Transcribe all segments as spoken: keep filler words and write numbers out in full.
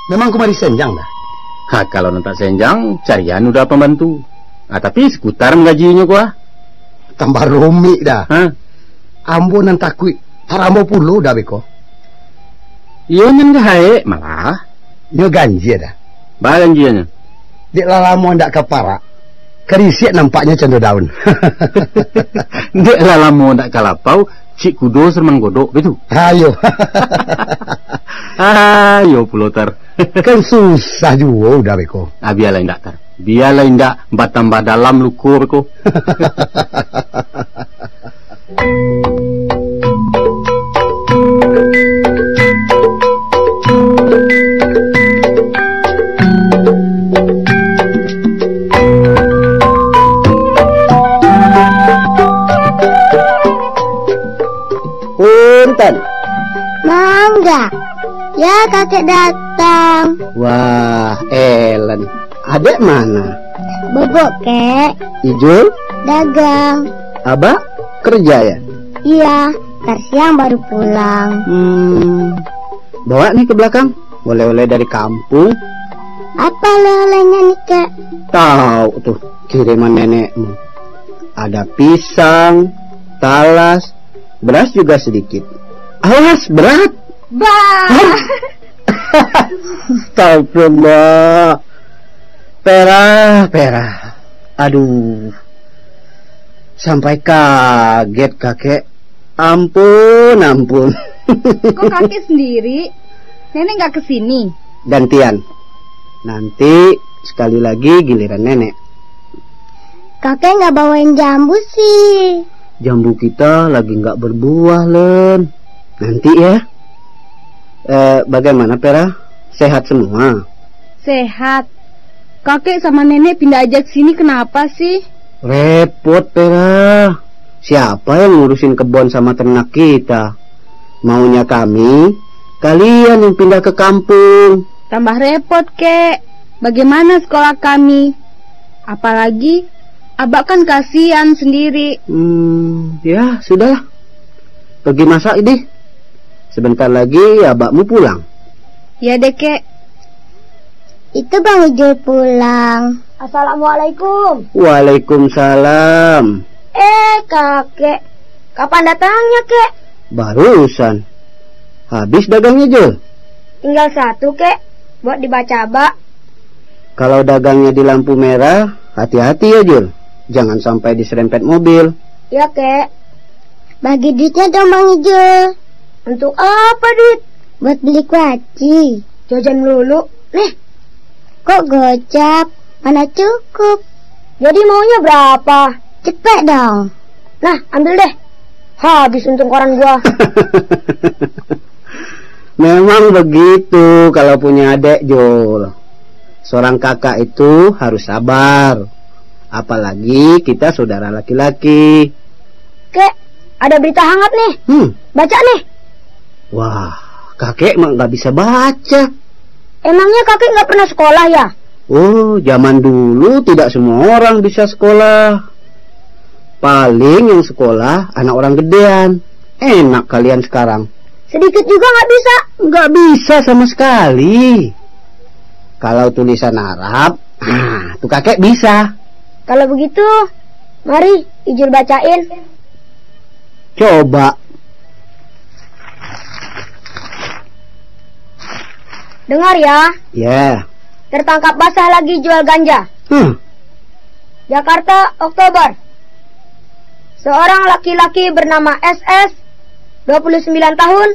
Memang kumari senjang dah. Ha, kalau nan tak senjang, carian udah pambantu. Ah, tapi skuter manggajinyo ko ah. Tambah rumik dah. Ha? Ambo nan takuik, tarambo pulo dah beko. Iyo nan gahaek malah. Nyo ganjia dah. Ba ganjianyo? Dek lah lamo ndak ka parak. Karisiak nampaknyo cando daun. Dek lah lamo ndak ka lapau, cik kudo sarumah godok, betu? Ayo. Ayo pulo tar. Kan susah juo udah beko. Ah, bialah indak tar. Bialah indak batambah dalam luko beko. Punten. Mangga. Ya, kakek datang. Wah, Ellen. Adek mana? Bobok, Kek. Ijul? Dagang. Abak kerja ya? Iya, tar siang baru pulang. Hmm. Bawa nih ke belakang. Oleh-oleh dari kampung. Apa oleh-olehnya nih, Kek? Tahu tuh, kiriman nenekmu. Ada pisang, talas, beras juga sedikit. Awas, berat. Bah. Astagfirullah. Perah, perah. Aduh. Sampai kaget, Kakek. Ampun, ampun. Kok kakek sendiri? Nenek nggak ke sini? Gantian. Nanti sekali lagi giliran nenek. Kakek nggak bawain jambu sih. Jambu kita lagi nggak berbuah, Len. Nanti ya. Eh, bagaimana, Pera? Sehat semua? Sehat. Kakek sama nenek pindah aja ke sini kenapa sih? Repot, Pera. Siapa yang ngurusin kebun sama ternak kita? Maunya kami, kalian yang pindah ke kampung. Tambah repot, Kek. Bagaimana sekolah kami? Apalagi, Abak kan kasihan sendiri. Hmm, ya, sudahlah. Pergi masak, Idih. Sebentar lagi abakmu pulang. Ya deh, Kek. Itu Bang Ijul pulang. Assalamualaikum. Waalaikumsalam. Eh, Kakek. Kapan datangnya, Kek? Barusan. Habis dagangnya, Jul? Tinggal satu, Kek. Buat dibaca Abak. Kalau dagangnya di lampu merah, hati-hati ya, Jul. Jangan sampai diserempet mobil. Ya, Kek. Bagi duitnya dong, Bang Ijul. Untuk apa duit? Buat beli kuaci. Jajan melulu. Nih. Kok gocap? Mana cukup? Jadi maunya berapa? Cepet dong. Nah, ambil deh. Habis untung koran gua. Memang begitu kalau punya adek, Jul. Seorang kakak itu harus sabar. Apalagi kita saudara laki-laki. Kek, ada berita hangat nih. Hmm. Baca nih. Wah, kakek mah nggak bisa baca. Emangnya kakek nggak pernah sekolah ya? Oh, zaman dulu tidak semua orang bisa sekolah. Paling yang sekolah anak orang gedean. Enak kalian sekarang. Sedikit juga nggak bisa? Nggak bisa sama sekali. Kalau tulisan Arab, ah, tuh kakek bisa. Kalau begitu, mari Ijul bacain. Coba. Dengar ya. Ya. Tertangkap basah lagi jual ganja. Hmm. Jakarta, Oktober. Seorang laki-laki bernama S S, dua puluh sembilan tahun,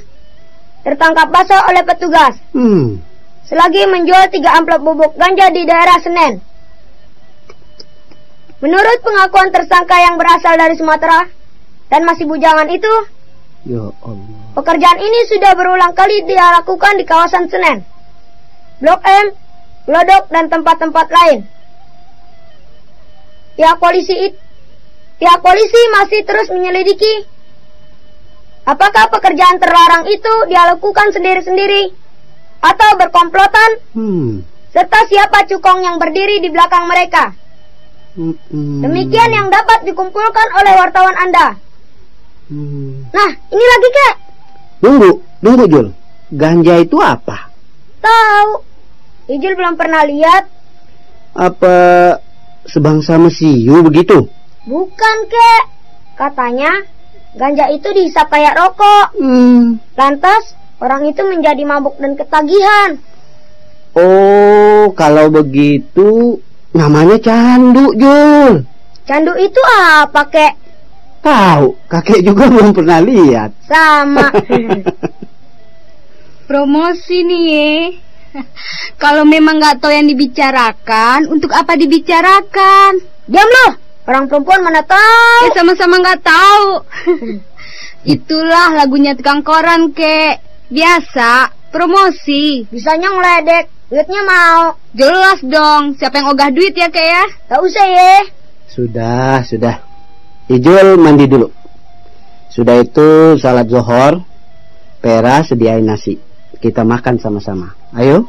tertangkap basah oleh petugas. Hmm. Selagi menjual tiga amplop bubuk ganja di daerah Senen. Menurut pengakuan tersangka yang berasal dari Sumatera dan masih bujangan itu, Ya Allah. Pekerjaan ini sudah berulang kali dia lakukan di kawasan Senen, Blok M, Glodok, dan tempat-tempat lain. Pihak polisi it-, pihak polisi masih terus menyelidiki apakah pekerjaan terlarang itu dia lakukan sendiri-sendiri atau berkomplotan, Hmm. serta siapa cukong yang berdiri di belakang mereka. Mm-mm. Demikian yang dapat dikumpulkan oleh wartawan Anda. Hmm. Nah, ini lagi, Kek. Tunggu, tunggu, Jul. Ganja itu apa? Tahu. Ijul belum pernah lihat. Apa sebangsa mesiu begitu? Bukan, Kek. Katanya, ganja itu dihisap kayak rokok. Hmm. Lantas, orang itu menjadi mabuk dan ketagihan. Oh, kalau begitu, namanya candu, Jul. Candu itu apa, Kek? Tahu, kakek juga belum pernah lihat. Sama. Promosi nih, ye. Kalau memang nggak tahu yang dibicarakan, untuk apa dibicarakan? Diam lu! Orang perempuan mana tahu? Ya, sama-sama nggak tahu. Itulah lagunya tukang koran, Kek. Biasa, promosi. Bisanya ngeledek, duitnya mau. Jelas dong, siapa yang ogah duit ya, Kek, ya? Tak usah, ye. Sudah, sudah. Ijul mandi dulu. Sudah itu salat zohor, Pera sediain nasi. Kita makan sama-sama. Ayo.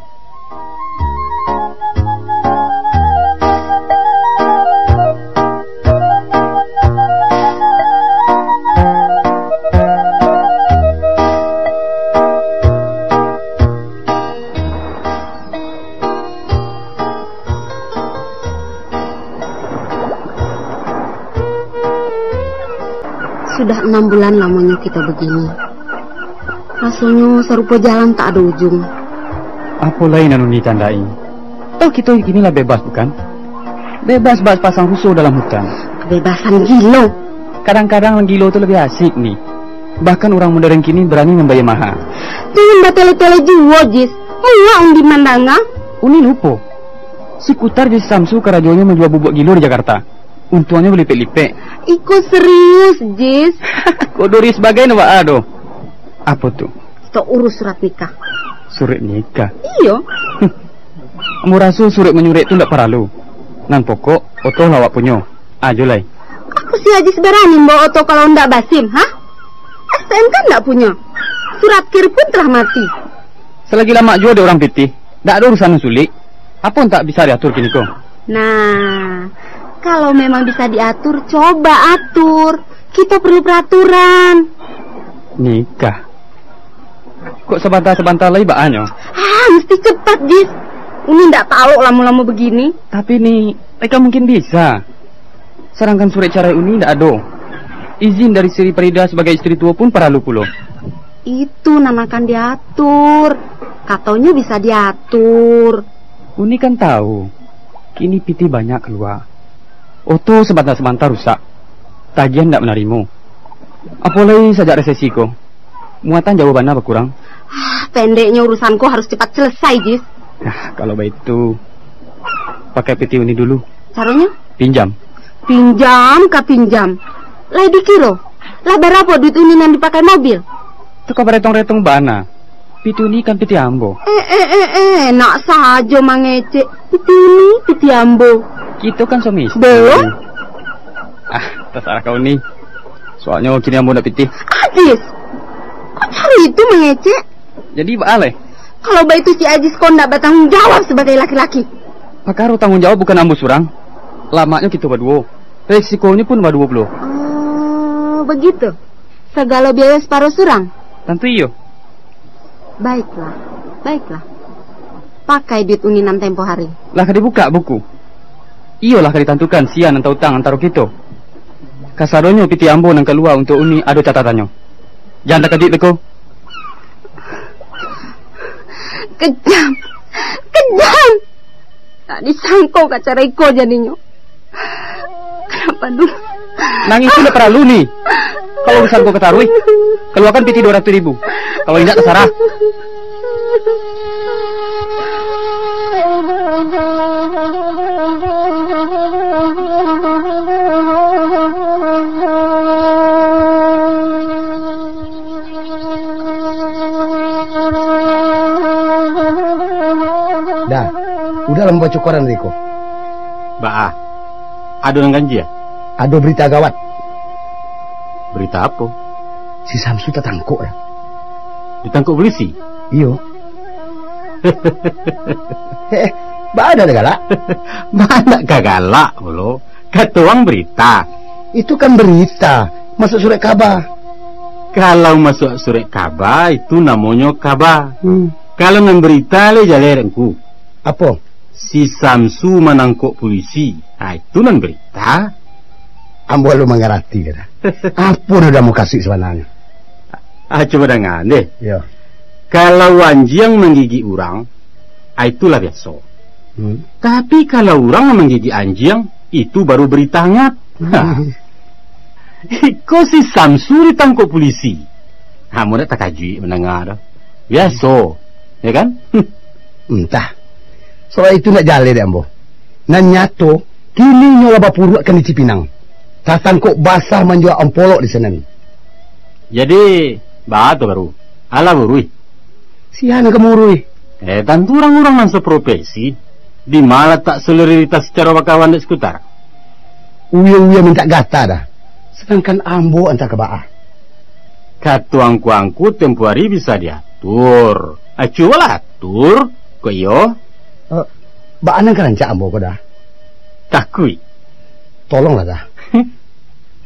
Sudah enam bulan lamonyo kito begini. Rasonyo sarupo jalan tak ado ujung. Apo lai nan Uni tandai? Toh kito kini lah bebas, bukan? Bebas bak pasang ruso dalam hutan. Kebebasan gilo. Kadang-kadang gilo tu lebih asik, Ni. Bahkan urang modern kini barani mambayia maha. Jangan batele-tele juo, Jis. Muak Undi mandanga. Uni lupo. Si Kutar jo si Samsu karajonyo manjua bubuk gilo di Jakarta. Untuangnyo balipek-lipek. Iko serius, Jis. Kok duri sabagai no baa doh? Apo tu? Kito urus surat nikah. Surat nikah? Iyo. Ambo raso surat manyurat tu ndak paralu. Nan pokok, oto lah awak punyo. Ajo lai. Apo si Ajis barani mambaok oto kalau ndak basim, ha? S T N K kan ndak punyo. Surat kir pun telah mati. Salagi lamak juo dek urang pitih, ndak ado urusan nan sulik. Apo nan tak bisa diatur kini ko? Nah, kalau memang bisa diatur, coba atur. Kito perlu peraturan. Nikah. Kok sabanta-sabanta lai baanyo? Ah, mesti cepat, Jis. Uni ndak tahu lamo-lamo begini. Tapi, Ni, mereka mungkin bisa. Sadangkan surat carai Uni ndak ado. Izin dari Sri Farida sabagai istri tuo pun paralu pulo. Itu nan akan diatur. Katonyo bisa diatur. Uni kan tahu, kini pitih banyak kalua. Oto sabanta-sabanta rusak. Tagihan ndak manarimo. Apo lai sajak resesi ko, muatan jauah bana bakurang. Ah, pendeknyo urusan ko harus cepat selesai, Jis. Nah, kalau baitu, pakai pitih Uni dulu. Caronyo? Pinjam. Pinjam ka pinjam. Lai dikiro, lah barapo duit Uni nan dipakai mobil? Tu ka baretong-retong bana. Pitih Uni kan pitih ambo. Eh, eh, eh, eh, nak sajo mangecek. Pitih Uni, pitih ambo. Kito kan suami istri. Belum? Ah, tasarah kau, Ni. Soalnyo kini ambo ndak pitih. Ajis! Kok caro itu mangecek? Jadi baa lai? Kalau baitu si Ajis ko ndak batanggung jawab sabagai laki-laki. Pakaro tanggung jawab bukan ambo surang. Lamaknyo kito baduo. Resikonyo pun baduo pulo. Oh, begitu. Sagalo biayo saparo surang? Tantu iyo. Baiklah, baiklah. Pakai duit Uni nan tempo hari. Lah ka dibukak buku. Iyo lah ka ditantukan sia nan tautang antaro kito. Kasadonyo pitih ambo nan kalua untuak Uni ado catatannyo. Jan takajuik beko. Kejam. Kejam. Tak disangko ka caro iko jadinyo. Kenapa dulu? Nangih tu ndak paralu, Ni. Kalau urusan ko kataruih, kaluakan pitih duo ratuih ribu. Kalau indak, tasarah. Dah, udah lah mambaco koran tadi ko. Baa, ado nan ganjia? Ado berita gawat. Berita apo? Si Samsu tatangkok, dah. Ditangkok polisi? Iyo. Eh, eh, baa dah galak? Baa ndak ka galak pulo. Kato ang berita. Itu kan berita, masuak surek kaba. Kalau masuak surek kaba, itu namonyo kaba. Hmm. Kalau nan berita, lai jaleh dek ngku. Apo? Si Samsu manangkok pulisi. Ha, itu nan berita. Ambo alun mangarati, Da. Apo nan Uda mukasuik sabananyo? Ah, cubo danga deh. Yo. Kalau anjiang manggigik urang, ah, itulah biaso. Hmm. Tapi kalau urang manggigik anjiang, itu baru berita hangat. Ha. Iko si Samsu ditangkok pulisi. Ha, ambo ndak takajuik mandanga tu. Biaso, ya kan? Entah. Soal itu ndak jaleh dek ambo. Nan nyato, kini nyo lah bapuruakkan di Cipinang. Tatangkok basah manjual ompolok di sinan. Jadi, baa tu baru? Alah buruih. Sia nan ka mauruih? Eh, tantu urang-urang nan saprofesi. Di ma latak solidaritas sacaro bakawan dek Sikutar? Uyo-uyo mintak gata Da. Sadangkan ambo antah ka baa. Kato angku-angku tempo ari bisa diatur. Ah, cubolah atur, kok iyo? Eh, baa nan ka rancak ambo ko Da? Takuik. Tolonglah Da.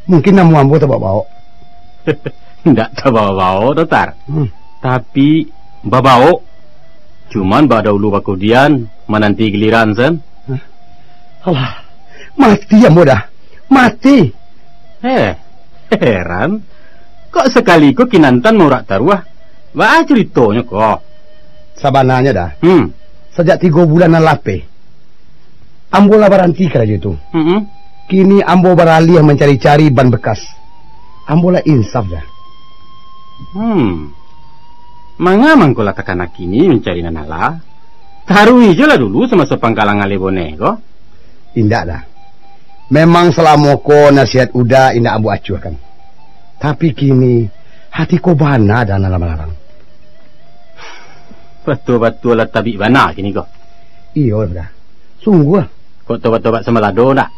Mungkin namuah ambo tabaok-baok. Ndak tabaok-baok doh, Tar. Hmm. Tapi babaok. Cuman badahulu bakudian, mananti giliran, sen. Hah? Alah, mati ambo Da. Mati. Eh, heran. Kok sakali ko Kinantan maurak taruah? Baa caritonyo ko? Sabananyo Da. Hmm. Sajak tigo bulan nan lapeh, ambo lah baranti karajo tu. Mm-mm. Kini ambo baraliah mancari-cari ban bekas. Ambo lah insaf Da. Hmm. Manga mangko lah takana kini mancari nan alah? Taruih jo lah dulu samaso pangkalang aleh boneh ko. Indak Da. Memang salamo ko nasihat Uda indak ambo acuahkan. Tapi kini, hati ko bana Da nan lah malarang. Batua-batua lah tabik bana kini ko. Iyo Da. Sungguah. Kok tobat-tobat samalado ndak?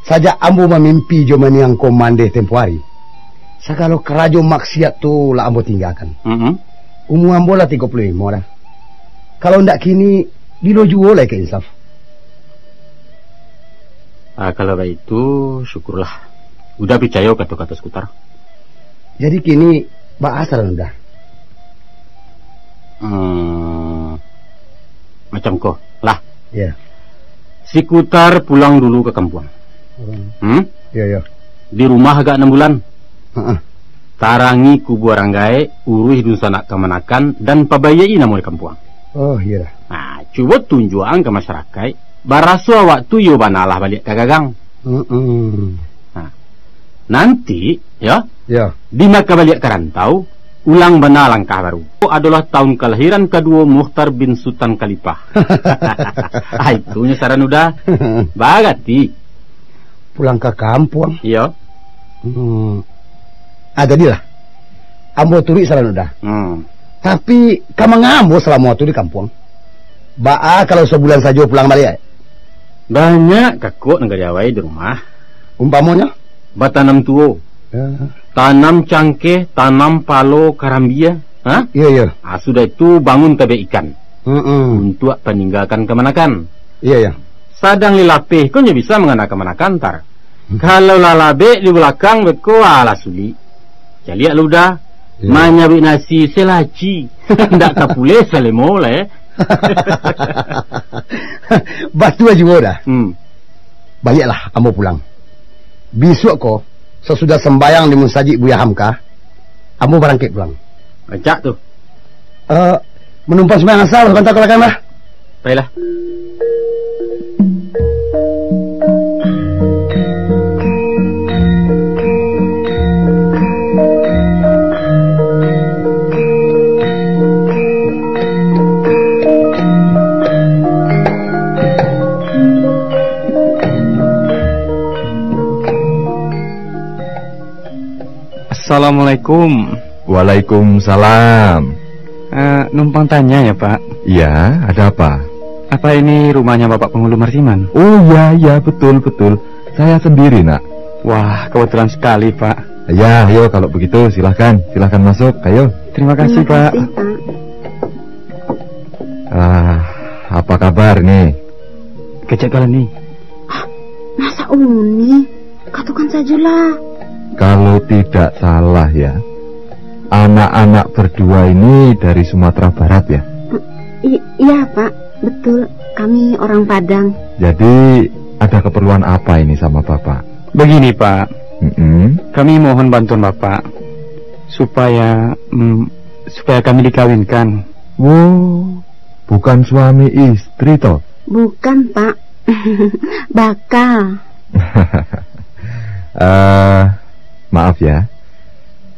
Sajak ambo mamimpi jo maniang ko mandeh tempo ari, sagalo karajo maksiat tu lah ambo tinggakan. Mm-mm. Umua ambo lah tigo puluah limo Da. Kalau ndak kini, bilo juo lai ka insaf? Ah, kalau baitu, syukurlah. Uda picayo kato-kato Sikutar. Jadi kini, baa saran Uda? Hmm, macam ko lah. Ya. Sikutar pulang dulu ka kampuang. Hmm? Hmm? Ya, ya. Di rumah agak enam bulan. Heeh. Tarangi kubua urang gaek, uruih dunsanak kamanakan, dan pabaiak-i namo di kampuang. Oh, iyolah. Nah, cubo tunjuakan ka masarakaik, baraso awak tu iyo bana lah baliak ka gagang. Mm-mm. Nah, nanti, yo, yo, di maka baliak ka rantau, ulang bana langkah baru. Itu adolah tahun kalahiran kaduo Mukhtar bin Sutan Khalifah. Ah, itunyo saran Uda. Bagati. Pulang ka kampuang. Iyo. Hmm. Ah, jadilah. Ambo turuik saran Uda. Hmm. Tapi, ka manga ambo salamo tu di kampuang? Baa kalau sabulan sajo pulang baliak? Banyak kakok nan ka diawai di rumah. Umpamonyo? Batanam tuo. Ya. Tanam cangkeh, tanam palo, karambia. Ha? Iya, iya. Ah, sudah itu bangun tabek ikan. Mm-mm. Untuak paninggakan kamanakan. Iya, iya. Sadang lilapeh ko nyo bisa mangana kamanakan, Tar. Hmm. Kalau lah labek di balakang beko, alah sulik. Caliak lah Uda, iya, manyabuik nasi selaci. Ndak tapuleh salemo lah, eh. Batua juo Da. Hmm. Baiaklah, ambo pulang. Bisuak ko, sasudah sambayang di musajik Buya Hamka, ambo barangkek pulang. Rancak tu. Eh, manumpang sumbayang asa lah, sabanta ka balakang lah. Pailah. Assalamualaikum. Waalaikumsalam. Eh, numpang tanya ya, Pak. Iya, ada apa? Apa ini rumahnya Bapak Penghulu Marsiman? Oh, iya, iya, betul, betul. Saya sendiri, Nak. Wah, kebetulan sekali, Pak. Ya, ayo, kalau begitu, silahkan. Silahkan masuk, ayo. Terima kasih, Pak. Terima kasih, Pak. Ah, apa kabar, nih? Kecek Kalani. Ah, masa Uni? Katakan sajalah. Kalau tidak salah ya, anak-anak berdua ini dari Sumatera Barat ya? I-, iya, Pak. Betul, kami orang Padang. Jadi, ada keperluan apa ini sama Bapak? Begini, Pak. Mm-mm. Kami mohon bantuan Bapak supaya, mm, supaya kami dikawinkan. Wo, bukan suami istri toh? Bukan, Pak. Bakal. Eh, maaf ya.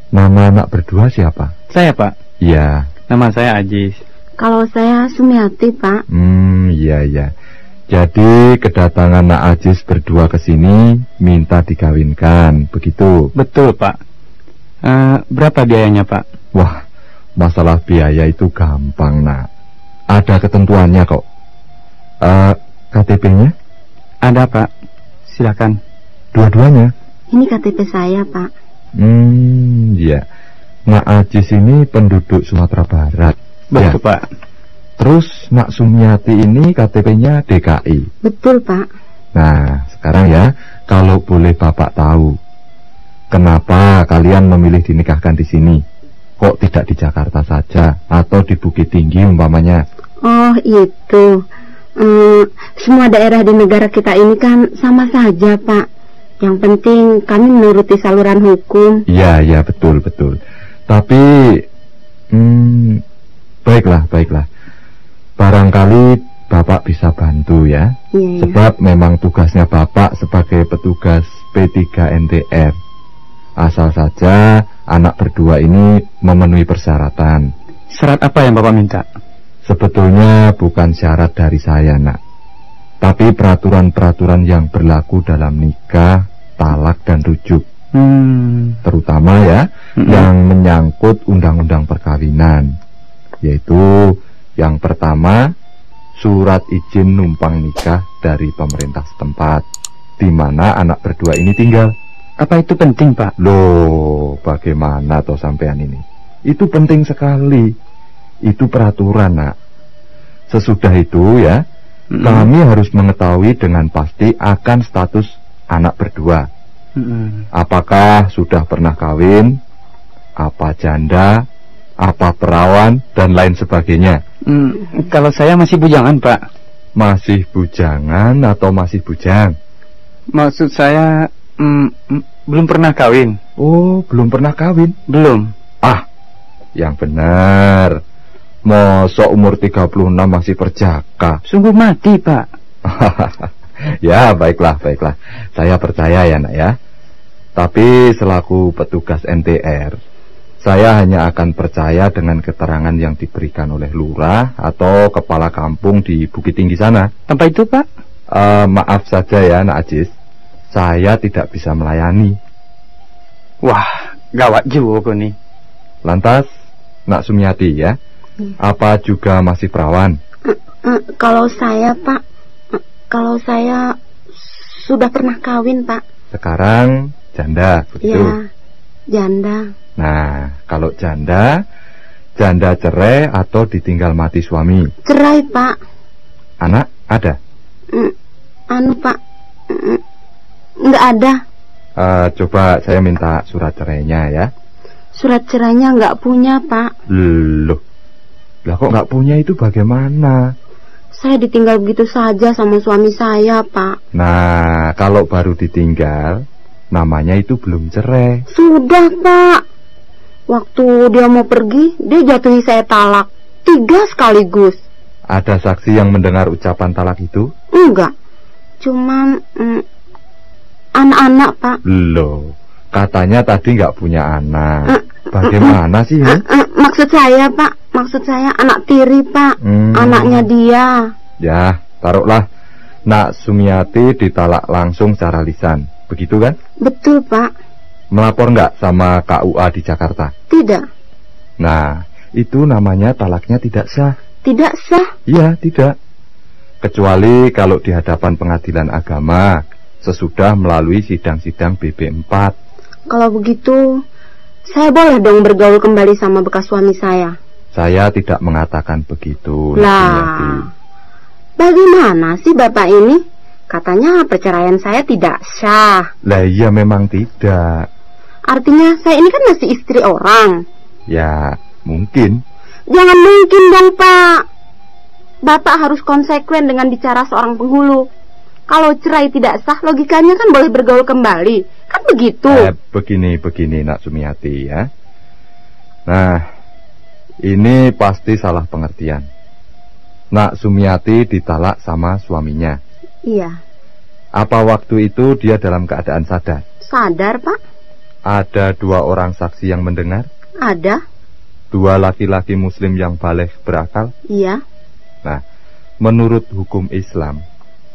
Nama anak berdua siapa? Saya, Pak. Iya. Nama saya Ajis. Kalau saya Sumiati, Pak. Hmm, iya, iya. Jadi kedatangan Nak Ajis berdua ke sini minta dikawinkan, begitu? Betul, Pak. Eh, berapa biayanya, Pak? Wah, masalah biaya itu gampang, Nak. Ada ketentuannya kok. Eh, K T P-nya? Ada, Pak. Silakan. Dua-duanya? Ini K T P saya, Pak. Hmm, iya. Nak Ajis ini penduduk Sumatera Barat. Betul, ya? Pak. Terus Nak Sumiati ini K T P-nya D K I. Betul, Pak. Nah, sekarang ya, kalau boleh Bapak tahu, kenapa kalian memilih dinikahkan di sini? Kok tidak di Jakarta saja atau di Bukittinggi umpamanya? Oh, itu. Eh, semua daerah di negara kita ini kan sama saja, Pak. Yang penting kami menuruti saluran hukum. Iya, iya, betul, betul. Tapi, hmm, baiklah, baiklah. Barangkali Bapak bisa bantu ya. Iya, iya. Sebab memang tugasnya Bapak sebagai petugas P tiga N T R. Asal saja anak berdua ini memenuhi persyaratan. Syarat apa yang Bapak minta? Sebetulnya bukan syarat dari saya, Nak. Tapi peraturan-peraturan yang berlaku dalam nikah, talak, dan rujuk. Hmm. Terutama ya, Mm-mm. yang menyangkut undang-undang perkawinan. Yaitu yang pertama, surat izin numpang nikah dari pemerintah setempat, di mana anak berdua ini tinggal. Apa itu penting, Pak? Loh, bagaimana toh sampean ini? Itu penting sekali. Itu peraturan, Nak. Sesudah itu ya, Mm-mm. kami harus mengetahui dengan pasti akan status anak berdua. Mm-mm. Apakah sudah pernah kawin, apa janda, apa perawan, dan lain sebagainya. Hmm, kalau saya masih bujangan, Pak. Masih bujangan atau masih bujang? Maksud saya, mm, mm, belum pernah kawin. Oh, belum pernah kawin? Belum. Ah, yang benar. Mosok umur tiga puluh enam masih perjaka? Sungguh mati, Pak. Ya, baiklah, baiklah. Saya percaya ya, Nak ya. Tapi selaku petugas N T R, saya hanya akan percaya dengan keterangan yang diberikan oleh lurah atau kepala kampung di Bukittinggi sana. Apa itu, Pak? Eh, maaf saja ya, Nak Ajis. Saya tidak bisa melayani. Wah, gawat juo ko ni. Lantas, Nak Sumiati ya, Iya. apa juga masih perawan? Eh, eh, kalau saya, Pak, eh, kalau saya sudah pernah kawin, Pak. Sekarang janda, begitu? Ya, janda. Nah, kalau janda, janda cerai atau ditinggal mati suami? Cerai, Pak. Anak ada? Mm, anu, Pak, mm, nggak ada. Eh, coba saya minta surat cerainya, ya. Surat cerainya nggak punya, Pak. Loh, lah kok nggak punya itu bagaimana? Saya ditinggal begitu saja sama suami saya, Pak. Nah, kalau baru ditinggal, namanya itu belum cerai. Sudah, Pak. Waktu dia mau pergi, dia jatuhi saya talak. Tiga sekaligus. Ada saksi yang mendengar ucapan talak itu? Enggak. Cuman, mm, anak-anak, Pak. Loh, katanya tadi nggak punya anak. Eh, Bagaimana sih, eh, eh? eh, maksud saya, Pak, maksud saya anak tiri, Pak. Hmm. Anaknya dia. Ya, taruhlah. Nak Sumiati ditalak langsung secara lisan. Begitu kan? Betul, Pak. Melapor nggak sama K U A di Jakarta? Tidak. Nah, itu namanya talaknya tidak sah. Tidak sah? Iya, tidak. Kecuali kalau di hadapan pengadilan agama, sesudah melalui sidang-sidang B P empat. Kalau begitu, saya boleh dong bergaul kembali sama bekas suami saya? Saya tidak mengatakan begitu, Nak Lah, Sumiati. Bagaimana sih Bapak ini? Katanya perceraian saya tidak sah. Lah iya, memang tidak. Artinya saya ini kan masih istri orang. Ya, mungkin. Jangan mungkin dong, Pak. Bapak harus konsekuen dengan bicara seorang penghulu. Kalau cerai tidak sah, logikanya kan boleh bergaul kembali. Kan begitu? Eh, begini, begini, Nak Sumiati, ya. Nah, ini pasti salah pengertian. Nak Sumiati ditalak sama suaminya. Iya. Apa waktu itu dia dalam keadaan sadar? Sadar, Pak. Ada dua orang saksi yang mendengar? Ada. Dua laki-laki muslim yang baleh berakal? Iya. Nah, menurut hukum Islam,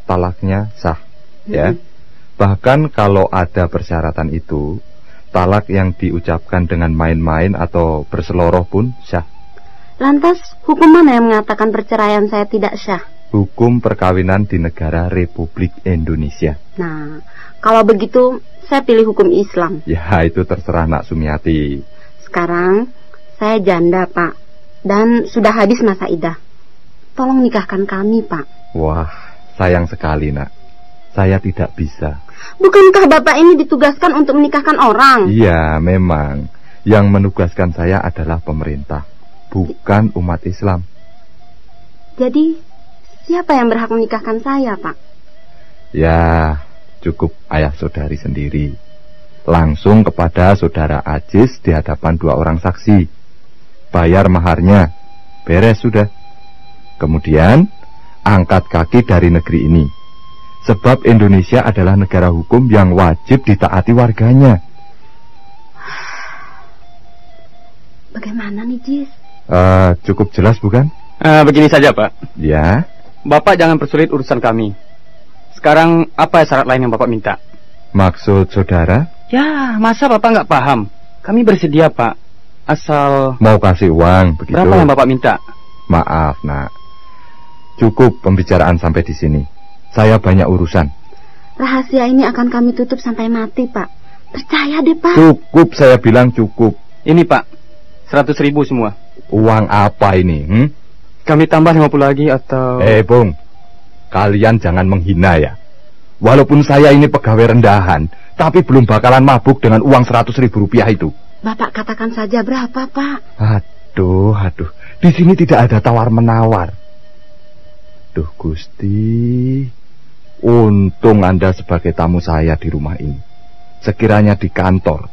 talaknya sah, ya. Mm-mm. Bahkan kalau ada persyaratan itu, talak yang diucapkan dengan main-main atau berseloroh pun sah. Lantas, hukum mana yang mengatakan perceraian saya tidak sah? Hukum perkawinan di negara Republik Indonesia. Nah, kalau begitu, saya pilih hukum Islam. Ya, itu terserah Nak Sumiati. Sekarang, saya janda, Pak. Dan sudah habis masa idah. Tolong nikahkan kami, Pak. Wah, sayang sekali, Nak. Saya tidak bisa. Bukankah Bapak ini ditugaskan untuk menikahkan orang? Iya, memang. Yang menugaskan saya adalah pemerintah, bukan umat Islam. Jadi, siapa yang berhak menikahkan saya, Pak? Ya, cukup ayah saudari sendiri. Langsung kepada saudara Ajis di hadapan dua orang saksi. Bayar maharnya. Beres sudah. Kemudian, angkat kaki dari negeri ini. Sebab Indonesia adalah negara hukum yang wajib ditaati warganya. Bagaimana nih, Jis? Eh, cukup jelas, bukan? Eh, begini saja, Pak. Ya. Bapak jangan persulit urusan kami. Sekarang, apa syarat lain yang Bapak minta? Maksud saudara? Ya, masa Bapak nggak paham? Kami bersedia, Pak. Asal... Mau kasih uang, begitu? Berapa yang Bapak minta? Maaf, Nak. Cukup pembicaraan sampai di sini. Saya banyak urusan. Rahasia ini akan kami tutup sampai mati, Pak. Percaya deh, Pak. Cukup, saya bilang cukup. Ini, Pak. Seratus ribu semua. Uang apa ini, hmm? Kami tambah lima puluh lagi atau... Eh, Bung. Kalian jangan menghina, ya. Walaupun saya ini pegawai rendahan, tapi belum bakalan mabuk dengan uang seratus ribu rupiah itu. Bapak katakan saja berapa, Pak? Aduh, aduh. Di sini tidak ada tawar-menawar. Duh, Gusti. Untung Anda sebagai tamu saya di rumah ini. Sekiranya di kantor,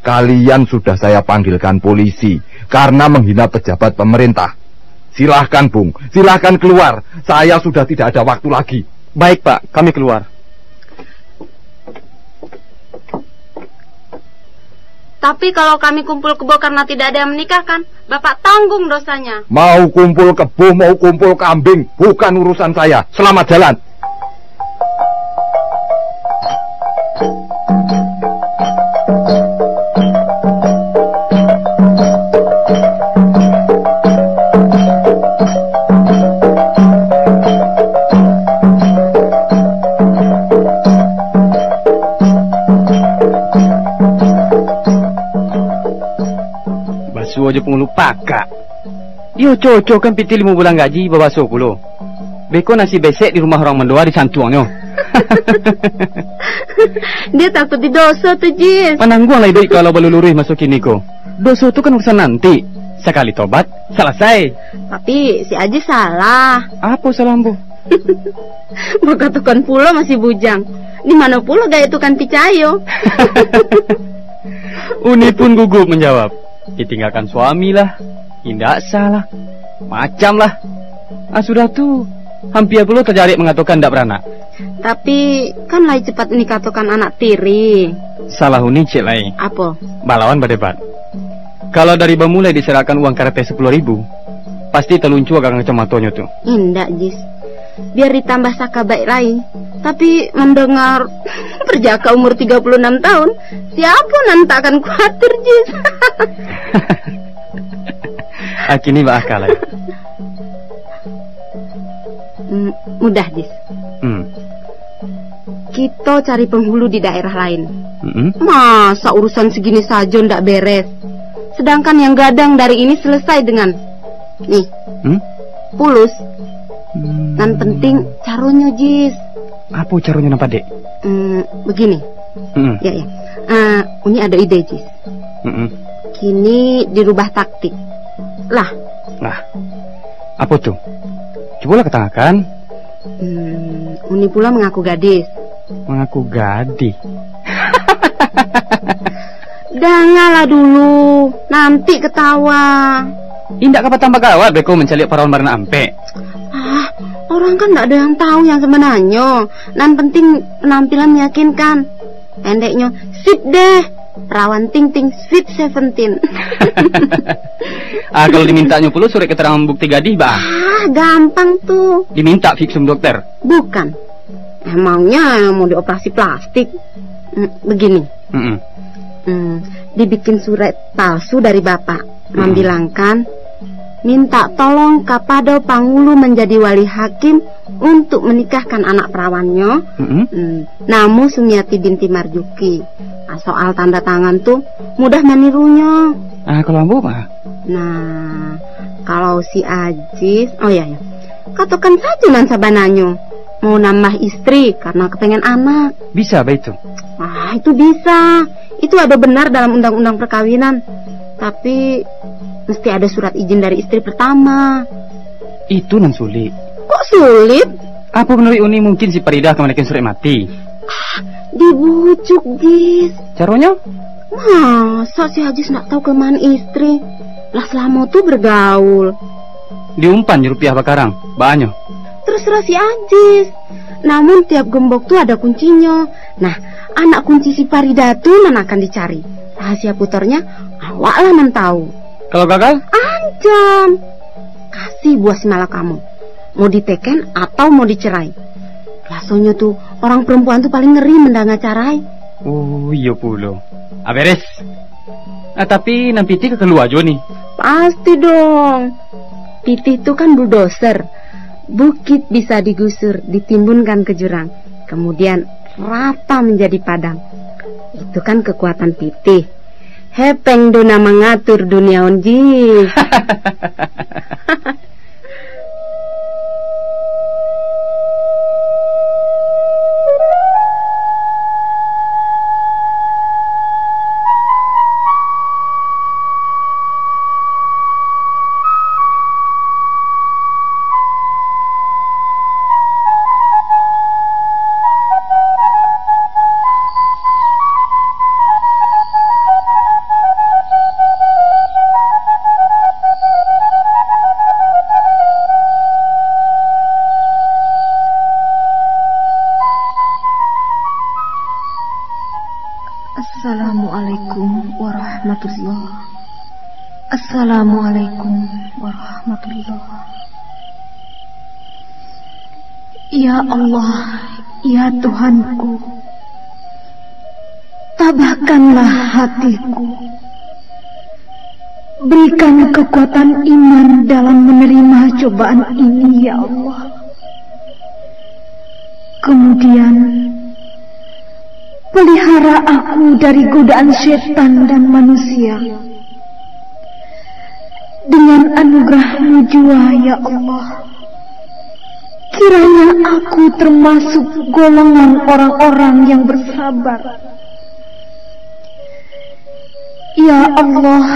kalian sudah saya panggilkan polisi karena menghina pejabat pemerintah. Silahkan, Bung. Silahkan keluar. Saya sudah tidak ada waktu lagi. Baik, Pak. Kami keluar. Tapi kalau kami kumpul kebo karena tidak ada yang menikahkan, Bapak tanggung dosanya. Mau kumpul kebo, mau kumpul kambing, bukan urusan saya. Selamat jalan. Basuo jo pangulu pakak. Iyo, cocok kan pitih limo bulan gaji babaso pulo. Beko nasi besek di rumah urang mandoa disantuangnyo. Dia takut didoso tu, Jis. Manangguang lah iduik kalau baluluruih maso kini ko. Doso tu kan urusan nanti. Sakali tobat, salasai. Tapi si Aji salah. Apo salah ambo? Bakatokan pulo masih bujang. Di mano pulo gaek tu kan picayo? Uni pun gugup manjawab. Ditinggalkan suami lah, indak sah lah, macam lah. Ah, sudah tu, hampia pulo tajarek mangatokan indak baranak. Tapi, kan lai cepat Uni katokan anak tiri. Salah Uni ciek lai. Apo? Balawan badebat. Kalau dari bamulai disarakkan uang karateh sapuluah ribu, pasti taluncua gagang kacamatonyo tu. Indak, Jis. Biar ditambah sakabaik lai, tapi mandangar parjaka umur tiga puluh enam tahun, siapo nan tak akan kuatir, Jis? Ah, kini baakal lai. Hmm, mudah, Jis. Hmm. Kito cari penghulu di daerah lain. Mm-mm. Masa urusan segini sajo ndak beres? Sedangkan yang gadang dari ini selesai dengan, nih, Hmm? pulus. Hmm. Nan penting caronyo, Jis. Apo caronyo nan padek? Hmm, begini. Mm-mm. Ya, ya. Ah, Uni ado ide, Jis. Mm-mm. Kini dirubah taktik. Lah. Lah. Apo tu? Cubolah katangahkan. Hmm, Uni pulo mangaku gadih. Mangaku gadih? Dangalah dulu, nanti katawa. Indak ka patambah gawat beko mancaliak parawan baranak ampek? Ah, orang kan ndak ado yang tahu yang sebenarnyo. Nan penting penampilan meyakinkan. Pendeknyo, sip deh. Perawan ting ting, sweet seventeen. Ah, kalau dimintanyo pulo surat keterangan bukti gadih, bah? Ah, gampang tu. Diminta visum dokter? Bukan. Emangnya mau dioperasi plastik? Hmm, begini. Mm-mm. Hmm, dibikin surat palsu dari bapak, mm-mm, mambilangkan minta tolong kapado pangulu manjadi wali hakim untuk menikahkan anak perawannyo, mm-mm, hmm, namo Sumiati binti Marjuki. Ah, soal tanda tangan tu mudah manirunyo. Ah, kalau ambo mah? Nah, kalau si Ajis, oh ya, ya. Katakan saja nan sabananyo. Mau nambah istri karena kepengen anak. Bisa baitu? Ah, itu bisa. Itu ada benar dalam undang-undang perkawinan. Tapi mesti ada surat izin dari istri pertama. Itu nan sulik. Kok sulit? Apo manuruik Uni mungkin si Faridah ka manakan surat mati? Ah, dibujuk, Jis. Caronyo? Masa si Ajis ndak tahu kelemahan istri? Lah selamo tu bergaul. Diumpan jo rupiah bakarang, baanyo? Terserah si Ajis. Namun tiap gembok tu ada kuncinyo. Nah, anak kunci si Faridah tu nan akan dicari. Rahasia putarnya, awaklah nan tahu. Kalau gagal? Ancam. Kasih buah si malakama. Mau diteken atau mau dicerai. Biasonyo tu, orang perempuan tu paling ngeri mendanga carai. Oh, iyo pulo. Ah, beres. Ah, tapi nan pitih ka kalua juo ni? Pasti dong. Pitih tu kan bulldozer. Bukit bisa digusur, ditimbunkan ke jurang. Kemudian rata menjadi padang. Itu kan kekuatan pitih. Hepeng do nan mangatur dunia on, Jis. Assalamualaikum warahmatullah. Assalamualaikum warahmatullah. Ya Allah, ya Tuhanku, tabahkanlah hatiku. Berikan kekuatan iman dalam menerima cobaan ini, ya Allah. Kemudian, pelihara aku dari godaan setan dan manusia. Dengan anugerah-Mu jua, ya Allah, kiranya aku termasuk golongan orang-orang yang bersabar. Ya Allah,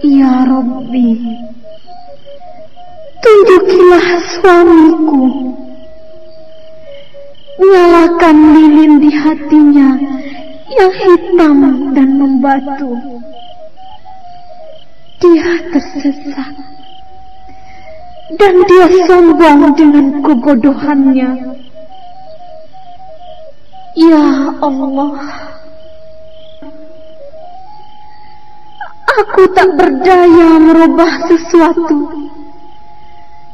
ya Rabbi, tunjukilah suamiku. Nyalakan lilin di hatinya yang hitam dan membatu. Dia tersesat, dan dia sombong dengan kebodohannya. Ya Allah, aku tak berdaya merubah sesuatu,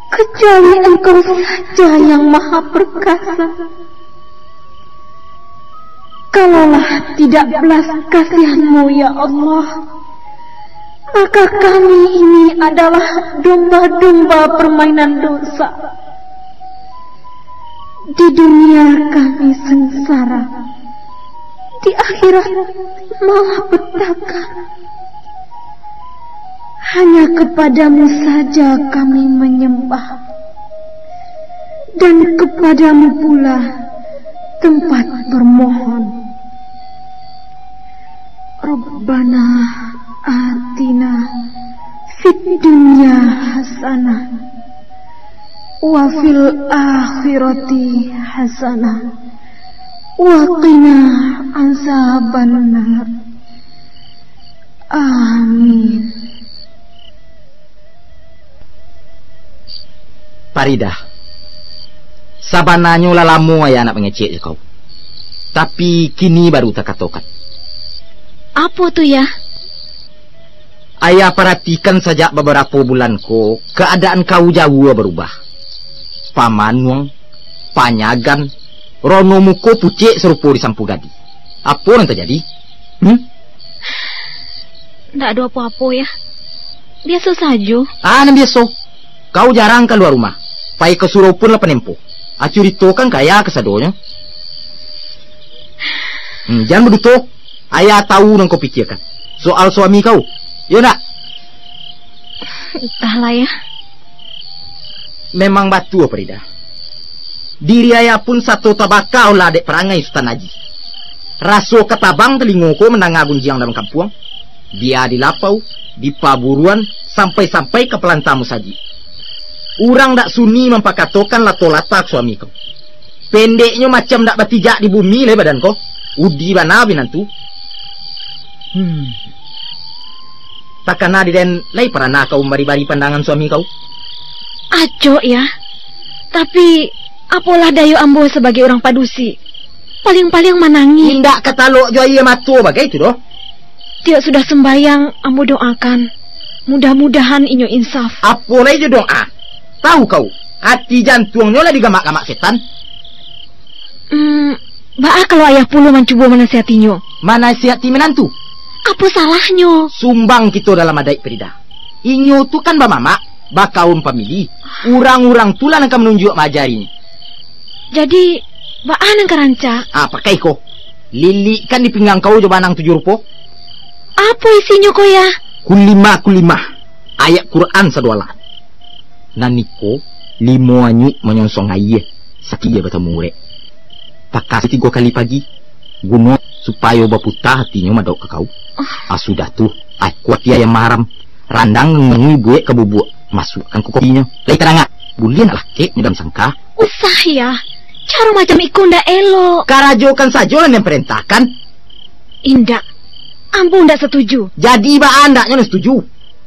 kecuali Engkau saja yang Maha Perkasa. Kalaulah tidak belas kasihan-Mu, ya Allah, maka kami ini adalah domba-domba permainan dosa. Di dunia kami sengsara, di akhirat malapetaka. Hanya kepada-Mu saja kami menyembah, dan kepada-Mu pula tempat bermohon. Rabbana atina fid dunya hasanah, Wa fil akhirati hasanah, wa qina azabannar. Amin. Paridah, sabananyo lah lamo ayah nak mangecek jo kau. Tapi kini baru takatokan. Apo tu, Yah? Ayah paratikan sajak babarapo bulan ko, kaadaan kau jauah barubah. Pamanuang, panyagan, rono muko pucek sarupo disampu gadih. Apo nan tajadi? Hmm? Ndak ado apo-apo, Yah. Biaso sajo. Ah, nan biaso. Kau jarang kalua rumah. Pai ka surau pun lah panempo. Ah, curitokan ka ayah kasadonyo. Hmm, jan baduto. Ayah tahu nan kau pikiakan. Soal suami kau. Iyo ndak? Antahlah, Yah. Memang batua, Paridah. Diri ayah pun sato tabaka olah dek parangai Sutan Aji. Raso ka tabang talingo ko mandanga gunjiang dalam kampuang. Bia di lapau, di paburuan, sampai-sampai ka palanta musajik. Urang dak suni mampakatokan lato-lata ka suami kau. Pendeknyo, macam dak batijak di bumi lai badan ko. Udi bana pinantu. Hmm. Takana di den lai paranah kau mambari-bari pandangan suami kau? Acok, Yah. Tapi, apolah dayo ambo sabagai urang padusi. Paling-paling manangih. Indak ka talok jo aia mato bagai tu doh. Tiok sudah sumbayang, ambo doakan. Mudah-mudahan inyo insaf. Apo lai jo doa? Tahu kau, ati jantuangnyo lah digamak-gamak setan. Hmm, baa kalau ayah pulo mancubo manasihatinyo? Manasihati minantu? Apo salahnyo? Sumbang kito dalam adaik, Paridah. Inyo tu kan bamamak, bakaum pamili. Urang-urang tu lah nan ka manunjuak maajarinyo. Jadi, baa nan ka rancak? Ah, pakai ko. Lilikkan di pinggang kau jo banang tujuah rupo. Apo isinyo ko, Yah? Kulimah, kulimah. Ayat Quran sadoalah. Nan iko, limo anyuik manyonsong aia, sakik batamu urek. Pakasi tigo kali pagi, guno supayo baputa atinyo madok ka kau. Ah. Ah, sudah tu, ai kuah ayam maram, randang ngangui buek ka bubuak, masuakkan ka kopinyo. Lai tadanga, buliah nak lakek nyo dalam sangka. Usah, Yah. Caro macam iko ndak elok. Karajokan sajo lah nan parentahkan. Indak. Ambo ndak satuju. Jadi baa andaknyo nan satuju?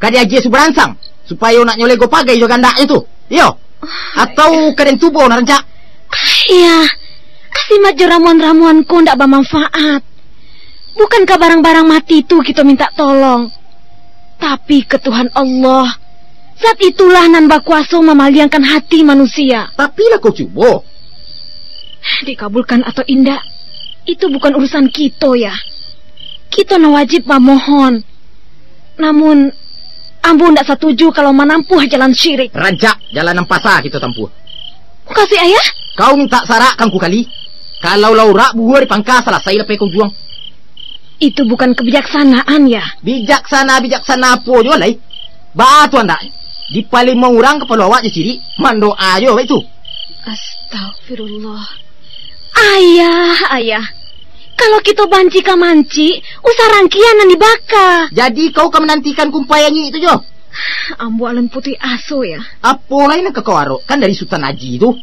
Ka diagiah subaransang, supayo nak nyo lego pagai jo gandaknyo tu, iyo? Atau ka den tubo nan rancak? Ayah, kasimat jo ramuan-ramuan ko ndak bamanfaat. Bukan ka barang-barang mati tu kito mintak tolong, tapi ka Tuhan Allah. Zat itulah nan bakuaso mamaliangkan hati manusia. Tapi lah kau cubo. Dikabulkan atau indak, itu bukan urusan kito, Yah. Kito nan wajib mamohon. Namun, ambo ndak satuju kalau manampuah jalan syirik. Rancak, jalan nan pasa kito tampuah. Mukasuik ayah? Kau mintak sarak ka Angku Kali. Kalau lah urak, buhua di pangka, salasai lapeh kau juang. Itu bukan kebijaksanaan, Yah. Bijaksana-bijaksana apo juo lai. Baa tu andaknyo? Dipalimo urang kapalo awak jo cirik, mandoa juo baitu. Astagfirullah. Ayah, ayah. Kalau kito banci ka mancik, usah rangkian nan dibaka. Jadi kau ka manantikan kumpai anyuik tu juo? Ambo alun putuih aso, Yah. Apo lai nan ka kau arokkan dari Sutan Aji tu?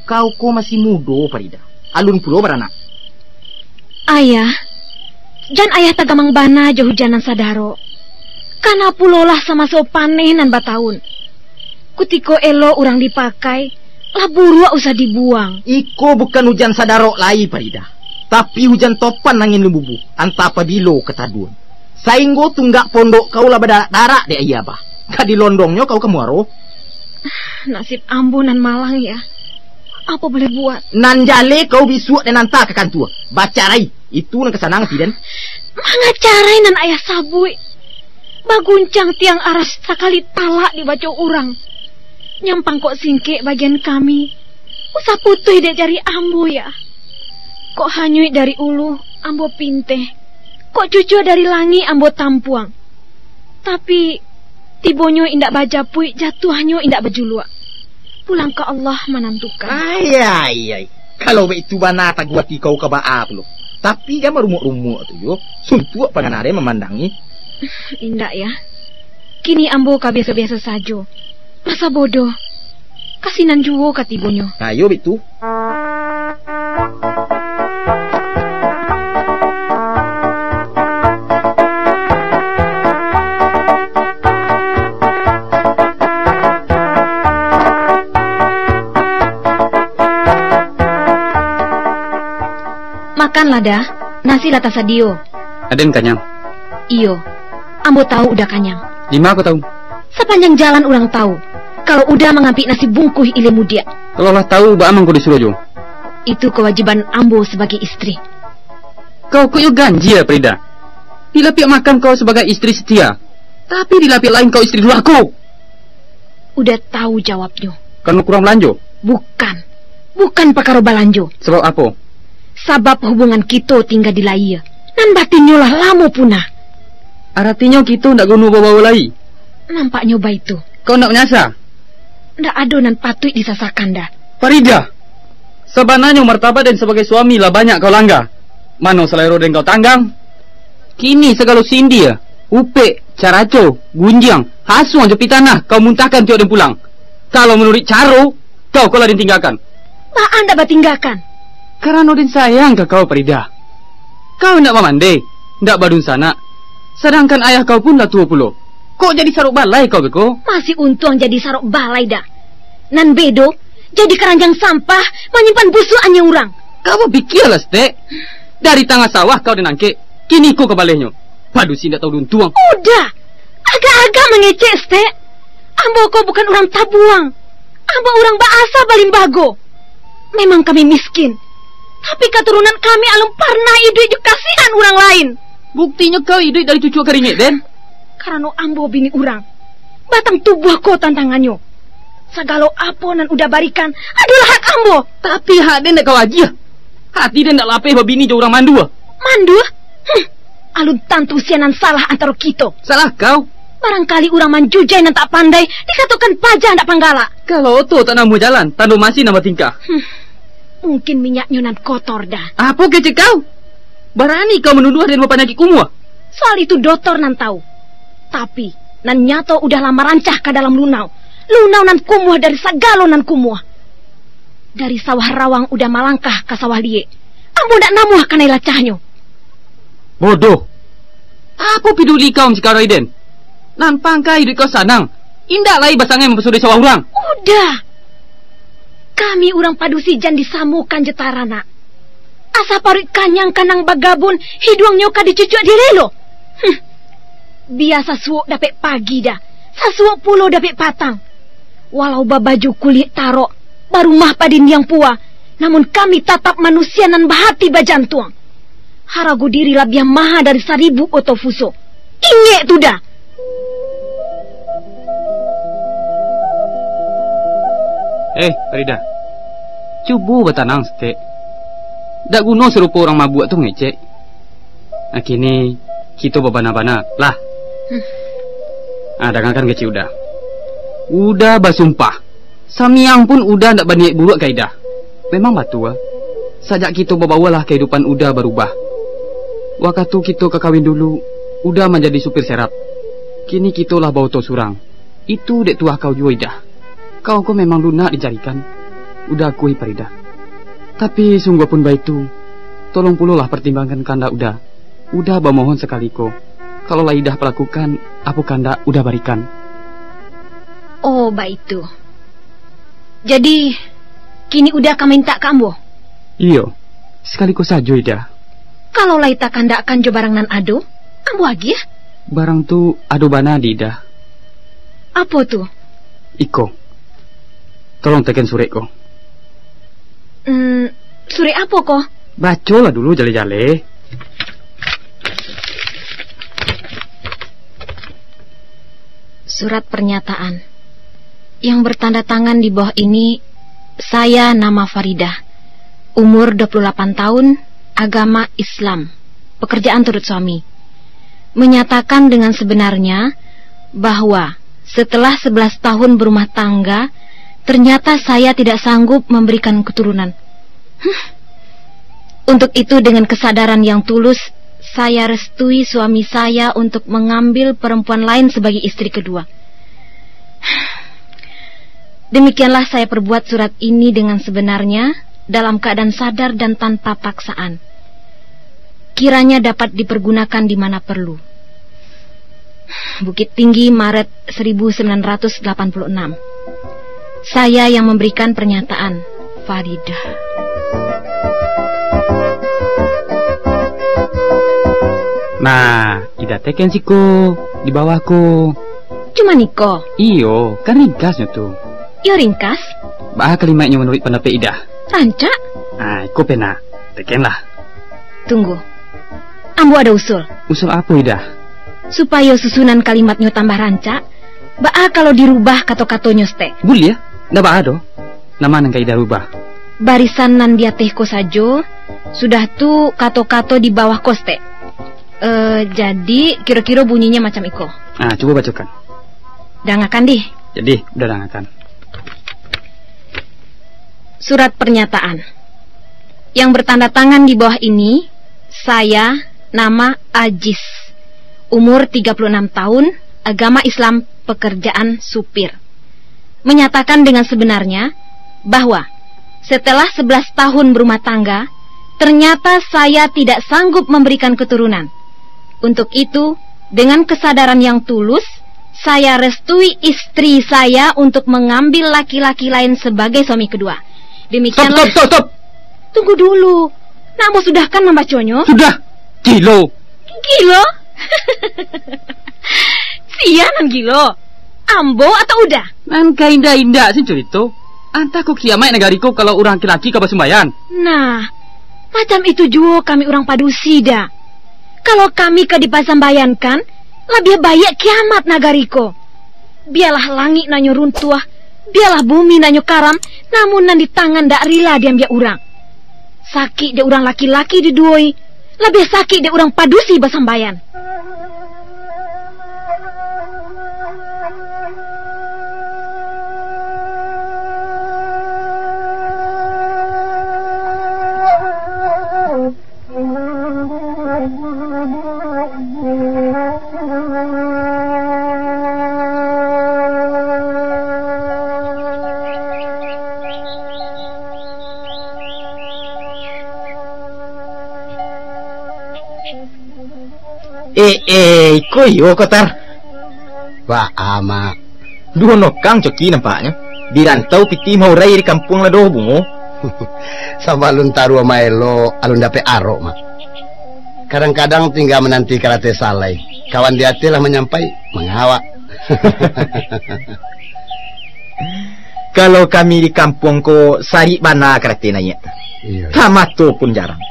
Kau ko masih mudo, Farida. Alun pulo baranak. Ayah, jan ayah tagamang bana jo hujan nan sadarok. Kana pulolah samaso paneh nan bataun. Kutiko elok urang dipakai, lah buruak usah dibuang. Iko bukan hujan sadarok lai, Farida, tapi hujan topan angin lumbubu, antah pabilo ka taduan. Sainggo tunggak pondok kau lah badarak-darak dek aia abah. Ka dilondongnyo kau ka muaro. Nasib ambo nan malang, Yah. Apo buliah buek? Nan jaleh kau bisuak den anta ka kantua. Bacarai. Itu nan ka sanang ati den. Mangacarai nan ayah sabuik. Baguncang tiang aras sakali talak dibaco urang. Nyampang kok singkek bagian kami. Usah putuih dek jari ambo, Yah. Kok hanyuik dari ulu, ambo pinteh. Kok cucua dari langik, ambo tampuang. Tapi, tibonyo indak bajapuik, jatuahnyo indak bajuluak. Pulang ka Allah manantukan. Ai, ai, ai. Kalau baitu bana taguah ati kau ka baa pulo. Tapi jan barumuak-rumuak tu juo. Suntuak pangana den mamandangi. Indak, Yah. Kini ambo ka biaso-biaso sajo. Masa bodoh. Ka sinan juo ka tibonyo. Ayo, baitu. Makanlah, Da. Nasi lah tasadio. Aden kanyang? Iyo. Ambo tahu Uda kanyang. Dima ko tahu? Sapanjang jalan urang tahu, kalau Uda mangampik nasi bungkuih ilia mudiak. Kalau lah tahu, baa mangko disuruah juo? Itu kawajiban ambo sabagai istri. Kau ko iyo ganjia, Farida. Dilapiak makan kau sabagai istri setia, tapi dilapiak lain kau istri durhako. Uda tahu jawabnyo. Karano kurang balanjo? Bukan. Bukan pakaro balanjo. Sabab apo? Sabab hubungan kito tingga di layie, nan batinnyo lah lamo punah. Aratinyo kito ndak guno babaua lai? Nampaknyo baitu. Kau ndak manyasa? Ndak ado nan patuik disasakan, Da. Farida, sabananyo martabat den sabagai suami lah banyak kau langga. Mano salero den kau tanggang? Kini sagalo sindia, upek, caraco, gunjiang, hasuang jo pitanah kau muntahkan tiok den pulang. Kalau manuruik caro, kau ko lah den tinggakan. Baa ndak batinggakan? Karano den sayang ka kau, Farida. Kau ndak bamande, ndak badunsanak, sadangkan ayah kau pun lah tuo pulo. Kok jadi sarok balai kau beko? Masih untuang jadi sarok balai, Da. Nan bedo, jadi karanjang sampah, manyimpan busuak anyia urang. Kau bapikialah, Stek. Dari tangah sawah kau den angkek, kini ko ka balehnyo. Padusi ndak tahu diuntuang. Uda! Agak-agak mangecek, Stek. Ambo ko bukan urang tabuang. Ambo urang baasa balimbago. Memang kami miskin, tapi katurunan kami alun parnah iduik jo kasihan urang lain. Buktinyo kau iduik dari cucua karingek den. Karano ambo bini urang, batang tubuah ko tantangannyo. Sagalo apo nan Uda barikan adolah hak ambo. Tapi hak den ndak kau agiah. Hati den ndak lapeh babini jo urang mandua. Mandua? Huh. Alun tantu sia nan salah antaro kito. Salah kau? Barangkali urang manjujai nan tak pandai dikatokan paja ndak panggalak. Kalau oto tak namuah jalan, tando masin nan batingkah. Hmm. Mungkin minyaknyo nan kotor, Da. Apo kecek kau? Barani kau manuduah den bapanyakik kumuah? Soal itu dotor nan tahu. Tapi, nan nyato Uda lah marancah ka dalam lunau. Lunau nan kumuah dari sagalo nan kumuah. Dari sawah rawang Uda malangkah ka sawah liek. Ambo ndak namuah kanai lacahnyo. Bodoh! Apo piduli kau mancikarai den? Nan pangka iduik kau sanang, indak lai basangai mampasuruah sawah urang. Uda! Kami urang padusi jan disamokan jo taranak. Asa paruik kanyang ka nan bagabun, hiduangnyo ka dicucuak dilelo. Huh. Bia sasuok dapek pagi, Da, sasuok pulo dapek patang. Walau babaju kulik tarok, barumah padindiang pua, namun kami tatap manusia nan bahati bajantuang. Harago diri labiah maha dari saribu oto fuso. Ingek tu, Da! Eh, Farida, cubo batanang saketek. Ndak guno sarupo urang mabuak tu mangecek. Ah, kini kito babana-bana, lah. Hmm. Ah, dangakan kecek Uda. Uda basumpah, samiang pun Uda ndak baniaik buruak ka Ida. Memang batua, sajak kito babaua lah kahidupan Uda barubah. Wakatu kito ka kawin dulu, Uda manjadi supir serap. Kini kito lah baoto surang. Itu dek tuah kau juo, Ida. Kau ko memang lunak dicarikan, Uda akuih Farida. Tapi, sungguahpun baitu, tolong pulolah partimbangkan kandak Uda. Uda bamohon sakali ko, kalau lah Ida palakukan, apo kandak Uda barikan. Oh, baitu. Jadi, kini Uda ka mintak ka ambo? Iyo, sakali ko sajo, Ida. Kalau lai takandakkan jo barang nan ado, ambo agiah. Barang tu ado bana di Ida. Apo tu? Iko. Tolong teken surek ko. Hmm, surek apo ko? Bacolah dulu, jaleh-jaleh. Surat pernyataan. Yang bertanda tangan di bawah ini, saya nama Faridah. Umur dua puluh delapan tahun, agama Islam. Pekerjaan turut suami. Menyatakan dengan sebenarnya bahwa setelah sebelas tahun berumah tangga, ternyata saya tidak sanggup memberikan keturunan. Huh. Untuk itu, dengan kesadaran yang tulus, saya restui suami saya untuk mengambil perempuan lain sebagai istri kedua. Demikianlah saya perbuat surat ini dengan sebenarnya, dalam keadaan sadar dan tanpa paksaan. Kiranya dapat dipergunakan di mana perlu. Bukittinggi, Maret seribu sembilan ratus delapan puluh enam. Saya yang memberikan pernyataan, Faridah. Nah, Ida teken siko, di bawah ko. Cuma niko? Iyo, kan ringkasnyo tu. Iyo, ringkas. Baa kalimatnyo manuruik pandapek Ida? Rancak. Ah, iko pena. Tekenlah. Tunggu. Ambo ado usul. Usul apo, Ida? Supayo susunan kalimatnyo tambah rancak, baa kalau dirubah kato-katonyo stek? Buliah, ndak baa doh. Nan ma nan ka Ida rubah? Barisan nan di ateh ko sajo, sudah tu kato-kato di bawah ko stek. Eh, jadi, kiro-kiro bunyinya macam iko. Ah, cubo bacokan. Dangakan dih. Jadi, udah dangakan. Surat pernyataan. Yang bertanda tangan di bawah ini, saya, nama Ajis, umur tiga puluh enam tahun, agama Islam, pekerjaan supir. Menyatakan dengan sebenarnya bahwa setelah sebelas tahun berumah tangga, ternyata saya tidak sanggup memberikan keturunan. Untuk itu, dengan kesadaran yang tulus, saya restui istri saya untuk mengambil laki-laki lain sebagai suami kedua. Stop, Demikianlah. Stop, stop, stop. Tunggu dulu. Nak ambo sudahkan mambaconyo? Sudah. Gilo. Gilo? Sia nan gilo. Ambo atau Uda? Nan ka indak-indak sen curito. Antah ko kiamaik nagari ko kalau urang laki-laki ka basumbayan. Nah, macam itu juo kami urang padusi, Da. Kalau kami ka dipasambayankan, labiah baiak kiamat nagari ko. Bialah langik nanyo runtuah, bialah bumi nanyo karam, namun nan di tangan dak rila diambiak urang. Sakik dek urang laki-laki diduoi, labiah sakik dek urang padusi basambayan. Eh, eh, iko iyo, Kotar. Baa, Mak? Duo nokang coki nampaknyo. Di rantau pitih maurai di kampuang lah doh bungo. Sabalun taruah maelo, alun dapek arok, Mak. Kadang-kadang tingga mananti karate salai. Kawan di ateh lah manyampai, mangawak. Kalau kami di kampuang ko, sarik bana karate naiak. Iyo. Tamato pun jarang.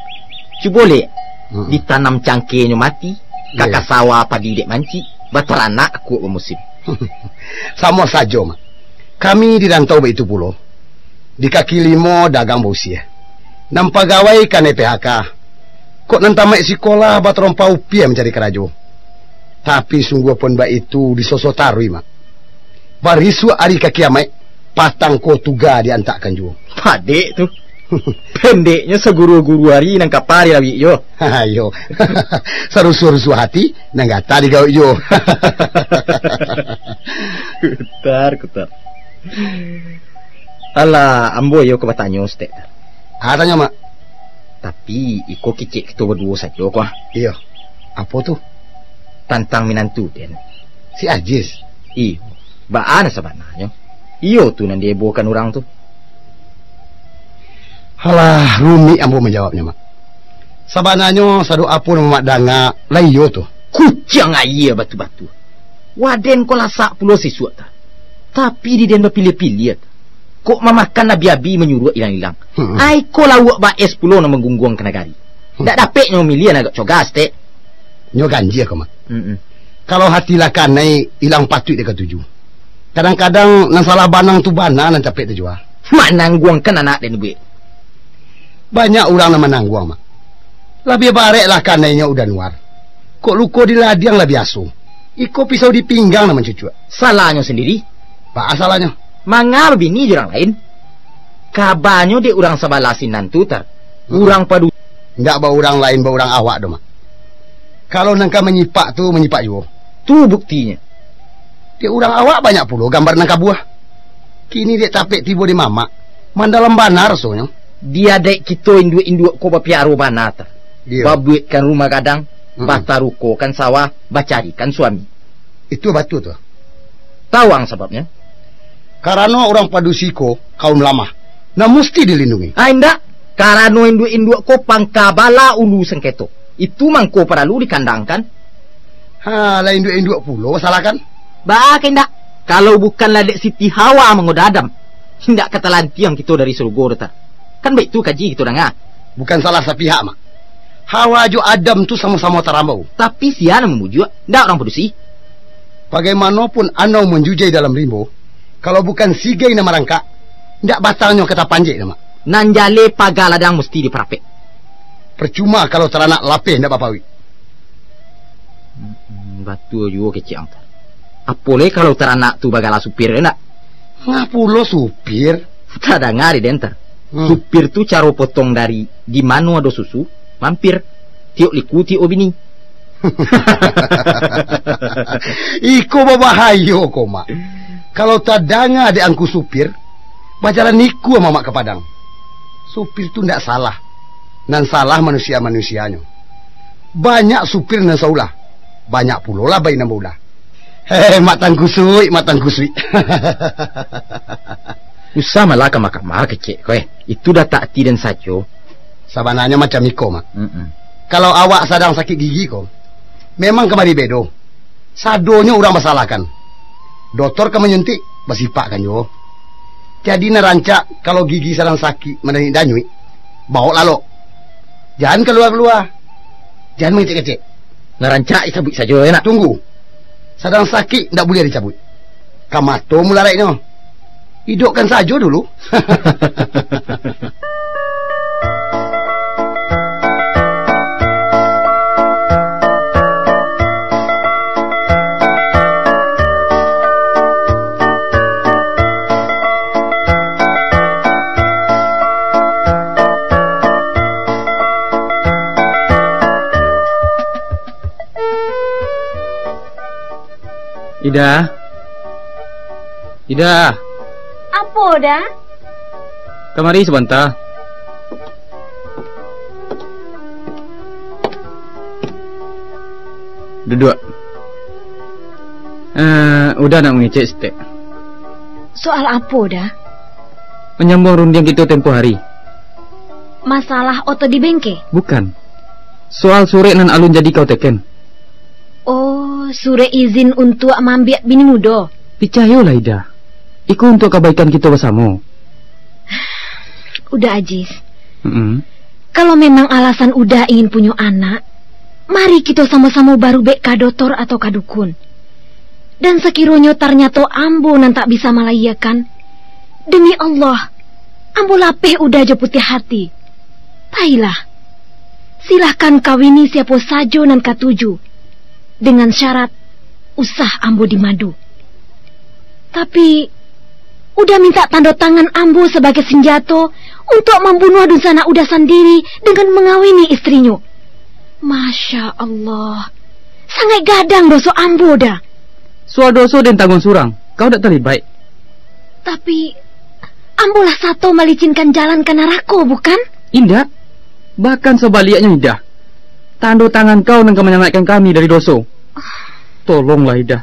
Cubo lek, Mm-mm. ditanam cangkenyo mati, Iyo. kaka sawah padi dek mancik, bataranak akuak bamusim. Samo sajo, Mak. Kami di rantau baitu pulo. Di kaki limo dagang bausiah. Nan pagawai kanai P H K. Kok nan tamaik sikolah batarompah upiah mancari karajo. Tapi sungguahpun baitu disoso taruih, Mak. Barisuak ari ka kiamaik, patang ko tuga diantakkan juo. Padek tu. Pendeknyo saguru-guru ari nan kapa dilawik jo. Iyo. Sarusuah-rusuah ati, nan gata digawik juo. Kutar, kutar. Alah, ambo iyo ka batanyo, Stek. Ah, tanyo, Mak. Tapi, iko kicek kito baduo sajo ko, ah. Iyo. Apo tu? Tantang minantu den. Si Ajis? Iyo. Baa nan sabananyo? Iyo tu nan diebohkan urang tu. Alah, rumik ambo manjawabnyo, Mak. Sabananyo, sado apo nan Mak danga, lah iyo tu. Kuciang aia batu-batu. Waden ko lasak pulo sisuak ta. Tapi di den bapiliah-piliah ta. Kok mamakan abi-abi manyuruak ilang-ilang. Hmm. Ai ko lauak baes pulo nan manggungguangkan nagari. Hmm. Dak dapek nyo mamiliah nan agak cogas, Tek. Nyo ganjia ko, Mak. Mm-mm. Kalau hati lah kanai, ilang patuik dek katuju. Kadang-kadang nan salah banang tu bana nan capek tajua. Manangguangkan anak den buek. Banyak urang nan manangguang, Mak. Labiah barek lah kanainyo Uda Nuar. Kok luko di ladiang lah biaso. Iko pisau di pinggang nan mancucuak. Salahnyo sandiri. Baa salahnyo? Manga babini jo urang lain? Kabanyo dek urang sabalah sinan tu, Tar. Hmm. Urang padu. Indak ba urang lain, ba urang awak doh, Mak. Kalau nan ka manyipak tu, manyipak juo. Tu buktinyo. Dek urang awak banyak pulo gambar nan kabuah. Kini dek tapek tibo di mamak, mandalam bana rasonyo. Di adaik kito induak-induak ko bapiaro bana, Tar. Iyo. Babuekkan rumah gadang, Mm-mm. batarukokan sawah, bacarikan suami. Itu batua tu. Tahu ang sababnyo? Karano urang padusi ko kaum lamah, nan musti dilindungi. Ah, indak. Karano induak-induak ko pangka bala ulu sengketo. Itu mangko paralu dikandangkan. Ha, lah induak-induak pulo basalahkan? Baa ka indak? Kalau bukanlah dek Siti Hawa mangoda Adam, indak ka talantiang kito dari surugo doh, Tar. Kan baitu kaji kito danga. Bukan salah sapihak, Mak. Hawa jo Adam tu samo-samo tarambau. Tapi sia nan mamujuak, ndak urang padusi. Bagaimanopun anau manjujai dalam rimbo, kalau bukan sigai nan marangkak, ndak batangnyo ka tapanjek doh, Mak. Nan jaleh paga ladang musti diparapek. Parcuma kalau taranak lapeh ndak bapauik. Hmm, batua juo kecek ang tu. Apo lai kalau taranak tu bagala supir, ndak? Ngapo lo supir? Tadanga dek den, Tar. Hmm. Supir tu caro potong dari di mano ado susu, mampir. Tiok liku, tiok bini. Iko babahayo ko, Mak. Kalau tadanga dek angku supir, bajalan iko mamak ka Padang. Supir tu ndak salah. Nan salah manusia-manusianyo. Banyak supir nan saulah, banyak pulolah baik nan baulah. Heh, Mak Tangkusuik, Mak Tangkusuik. Usah malah kama-kama kecek ko, eh. Itu dah takti den sajo. Sabananyo macam iko, Mak. Mm-mm. Kalau awak sadang sakik gigi ko, memang kamari bedo. Sadonyo urang basalahkan. Dotor ka manyuntik, basipakkan juo. Jadi nan rancak, kalau gigi sadang sakik mandanyuik-danyuik, bawok lalok. Jan kalua-kalua. Jan mangecek-ngecek. Nan rancak dicabuik sajo, yo nak? Tunggu. Sadang sakik, ndak buliah dicabuik. Ka mato mularaiknyo. Idokkan sajo dulu. Ida. Ida. Apo, Da? Kamari sabanta. Duduak. Eh, Uda nak mangecek saketek. Soal apo, Da? Manyambuang rundiang kito tempo hari. Masalah oto di bengke? Bukan. Soal surek nan alun jadi kau teken. Oh, surek izin untuak maambiak bini mudo? Picayolah, Ida. Iko untuak kabaikan kito basamo. Uda Ajis. Mm-mm. Kalau memang alasan Uda ingin punyo anak, mari kito samo-samo barubek ka dotor atau ka dukun. Dan sakironyo tarnyato ambo nan tak bisa malayiakan, demi Allah, ambo lapeh Uda jo putiah hati. Pailah, silahkan kawini siapo sajo nan katuju, dengan syarat usah ambo dimadu. Tapi, Uda mintak tando tangan ambo sabagai sanjato untuak mambunuah dunsanak Uda sandiri dengan mangawini istrinyo. Masya Allah, sangaik gadang doso ambo, Da. Soal doso den tangguang surang, kau dak talibaik. Tapi, ambo lah sato malicinkan jalan ka narako, bukan? Indak. Bahkan sabaliaknyo, Idah. Tando tangan kau nan ka manyalamaikkan kami dari doso. Tolonglah, Idah.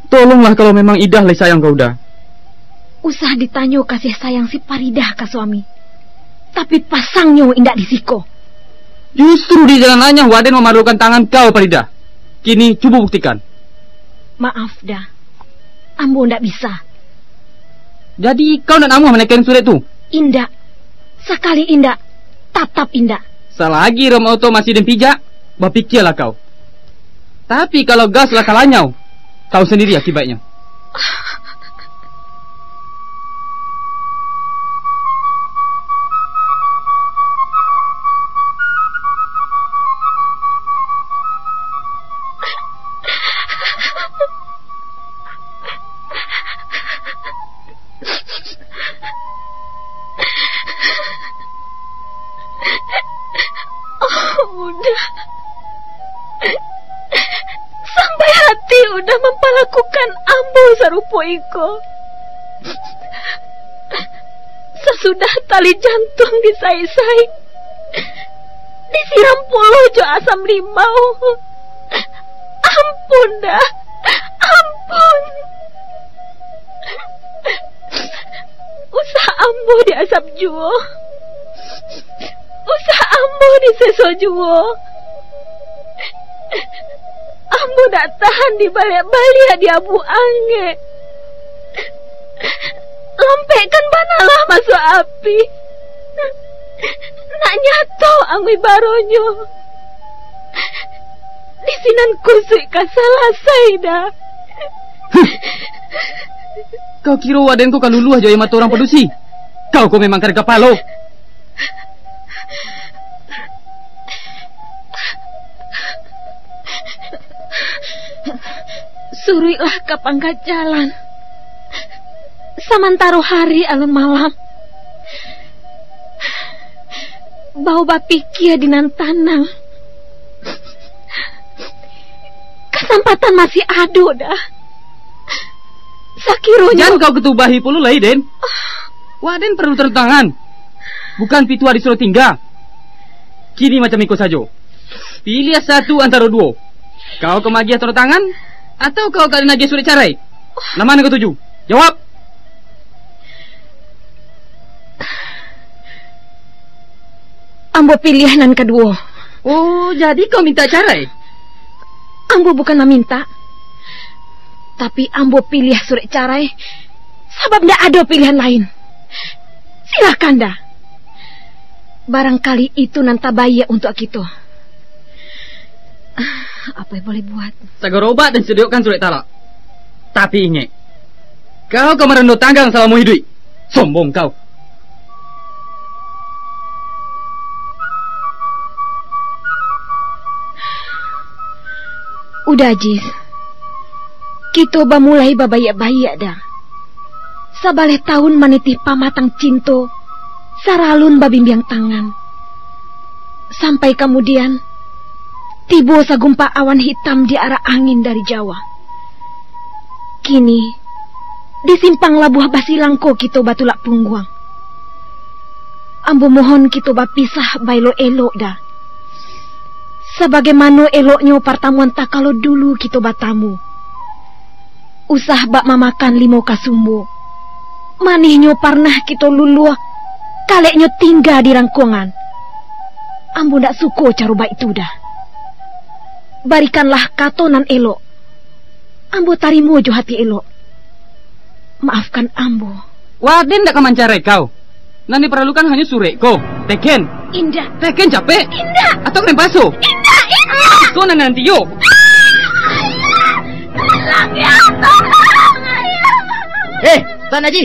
Tolonglah kalau memang Idah lai sayang ka Uda. Usah ditanyo kasih sayang si Paridah ka suami. Tapi pasangnyo indak di siko. Justru di jalan anyah waden mamarlukan tangan kau, Paridah. Kini, cubo buktikan. Maaf, Da. Ambo ndak bisa. Jadi, kau ndak namuah maneken surek tu? Indak. Sakali indak, tatap indak. Salagi rem oto masih den pijak, bapikialah kau. Tapi, kalau gas lah kalanyau, tahu sandiri akibatnyo. Oh, Uda. Sampai hati Uda mampalakukan ambo sarupo iko. Sasudah tali jantuang disaik-saik, disiram pulo jo asam limau. Ampun dah, ampun. Usah ambo diasap juo. Usah ambo diseso juo. Ambo dak tahan dibaliak-baliak di abu angek. Lampekkan banalah masuak api. Nak nyato angui baronyo. Di sinan kusuik ka salasai dah. Huh. Kau kiro Waden ko ka luluah jo aia mato urang padusi? Kau ko memang kada kapalo. Suruiklah ka pangka jalan. Samantaro hari alun malam. Bau bapikia di nan tanang. Kasampatan masih ado dah. Sakironyo Jan kau katubahi pulo lai, Den. Waden paralu tando tangan. Bukan pituah disuruah tingga. Kini macam iko sajo. Piliah satu antaro duo. Kau ka maagiah tando tangan, atau kau ka den agiah surek carai? Nan ma nan kau tuju? Jawab! Ambo piliah nan kaduo. Oh, jadi kau minta carai? Ambo bukan maminta, tapi ambo piliah surek carai, sabab ndak ado pilihan lain. Silakan dah. Barangkali itu nan tabaiak untuak kito. Ah, apo yang boleh buat? Sagaro obak dan sadiokkan surek talak. Tapi ingek, kau ka marando tanggang salamo iduik. Sombong kau. Udah, Jis. Kito bamulai babaiak-baiak dah. Sabaleh taun manitih pamatang cinto, saralun babimbiang tangan. Sampai kamudian, tibo sagumpa awan hitam di arah angin dari Jawa. Kini, di simpang Labuah Basilang ko kito batulak pungguang. Ambo mohon kito bapisah baelok-elok dah. Sabagaimano eloknyo partamuan takalo dulu kito batamu. Usah bak mamakan limau kasumbo. Manihnyo parnah kito luluah, kaleknyo tingga di rangkuangan. Ambo ndak suko caro baitu dah. Barikanlah kato nan elok. Ambo tarimo jo hati elok. Maafkan ambo. Waden ndak ka mancarai kau. Nan diparalukan hanyo surek ko. Teken. Indak. Teken capek. Indak. Atau kena paso. Indak, indak. Ko nan nanti yo. Tolong, ya, tolong, ya. Eh, Tan Haji.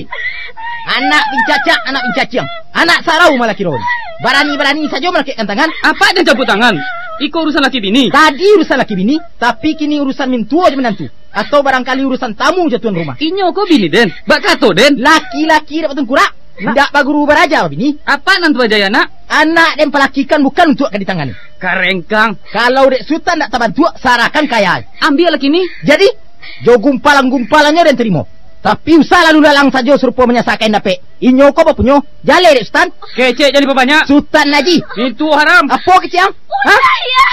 Anak pincacak, anak pincaciang. Anak sarau malah kiro. Barani-barani sajo malakekkan tangan. Apak jan campua tangan. Iko urusan laki bini. Tadi urusan laki bini, tapi kini urusan mintuo jo minantu. Atau barangkali urusan tamu jo tuan rumah. Inyo ko bini den. Bak kato den. Laki-laki dak batungkurak. Nak. Ndak baguru baraja bini. Apak nan tuajai anak? Anak den palakikan bukan untuak ka ditangani. Karengkang. Kalau dek Sutan ndak tabantuak, sarahkan ka ayah. Ambiak lah kini. Jadi, jo gumpalan-gumpalannyo den tarimo. Tapi usah lalu lalang sajo sarupo manyasakkan dapek. Inyo ko bapunyo, jaleh dek Sutan. Kecek jan dipabanyak. Sutan Haji. Itu haram. Apo kecek ang? Hah? Usah, ya.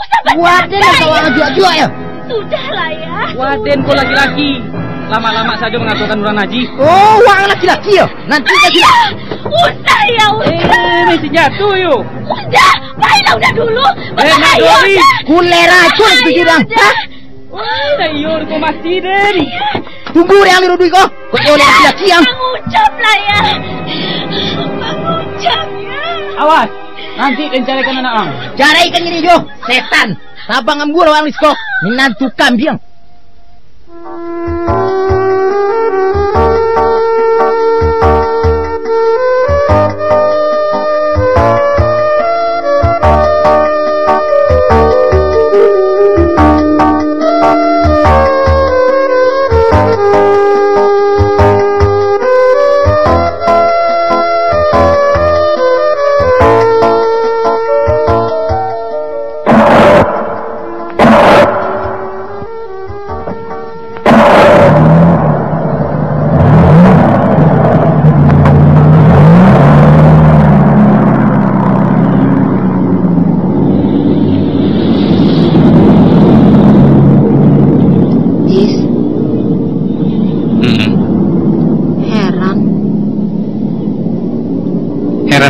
Usah. Waden lah kau ajuak-ajuak yo. Sudahlah, ya. Waden ko laki-laki. Lamak-lamak sajo mangatokan urang najih. Oh, wang laki-laki yo. Nanti ka sila. Usah, ya, usah. Eh, mesin jatuh yo. Usah. Baiklah, udah dulu. Eh, nak Dori. Kulera tu lagi bilang. Hah? Wah, iyo, ko mati den. Tunggu deh, ambil duit ko. Kok dia oleh laki-laki ang? Mangucap lah, ya. Mangucap, ya. Awas, nanti den caraikan anak ang. Caraikan ini jo, setan. Tabang ambur orang disko. Minantu kambiang.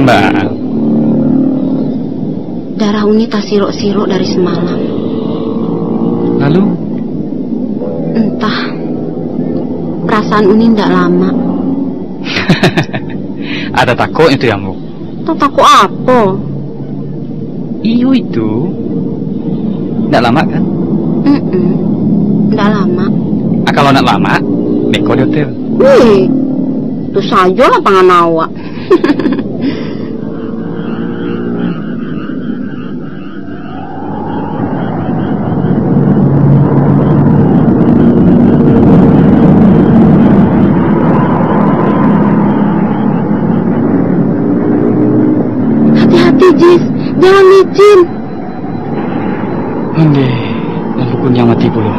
Mbak. Darah Uni tasirok-sirok dari semalam. Lalu? Entah. Perasaan Uni ndak lama. Ada takutnya tu, Ambo. Tak takut apa? Iyo itu. Ndak lama kan? Mm-mm. Ndak lama. Ah, kalau ndak lama, beko di hotel. Wih, tu sajolah pangan awak. Hati-hati, Jis. Jangan licin. Ondeh, lampu kuniang mati pulo.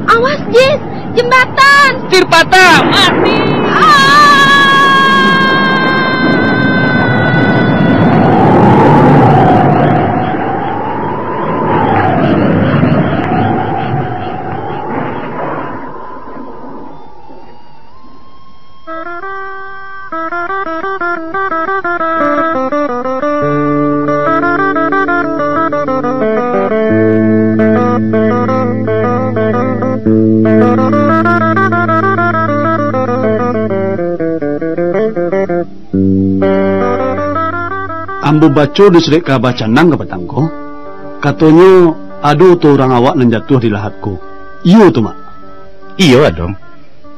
Awas, Jis! Jembatan! Setir patah! Mati! Ah! Ambo baco di surek kaba Canang kapatang ko, katonyo ado oto urang awak nan jatuah di Lahat ko. Iyo tu, Mak? Iyo, ado.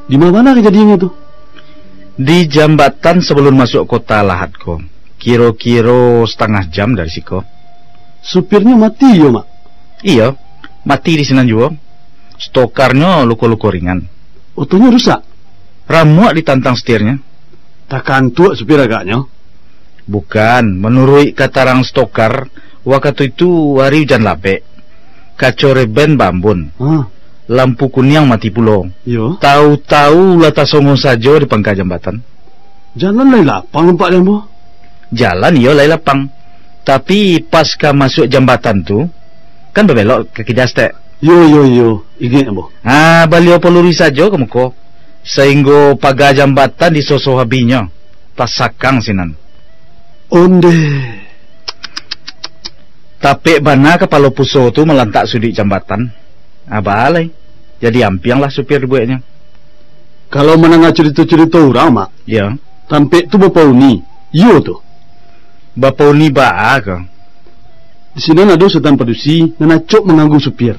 Di ma bana kajadiannyo tu? Di jambatan sabalun masuak kota Lahat ko, kiro-kiro satangah jam dari siko. Supirnyo mati iyo, Mak? Iyo, mati di sinan juo. Stokarnyo luko-luko ringan. Otonyo rusak? Ramuak ditantang setirnyo. Takantuak supir agaknyo? Bukan, manuruik katarang stokar, wakatu itu ari ujan labek. Kaco reben baambun. Ha. Lampu kuniang mati pulo. Iyo. Tau-tau lah tasongo sajo di pangka jambatan. Jalan lai lapang nampak di ambo. Jalan iyo lai lapang. Tapi pas ka masuak jambatan tu, kan babelok ka kida saketek. Iyo, iyo, iyo. Ingek ambo. Ah, baliau palurui sajo ka muko, sainggo paga jambatan disoso habinyo. Tasakang sinan. Ondeh. Tapek bana kapalo puso tu malantak suduik jambatan. Ah, baa lai. Jadi ampiang lah supir dibueknyo. Kalau mandanga carito-carito urang, Mak, Yo. tampek tu Bapa Uni. Iyo tu. Bapa Uni baa ko? Di sinan ado setan padusi nan acok mangganggu supir.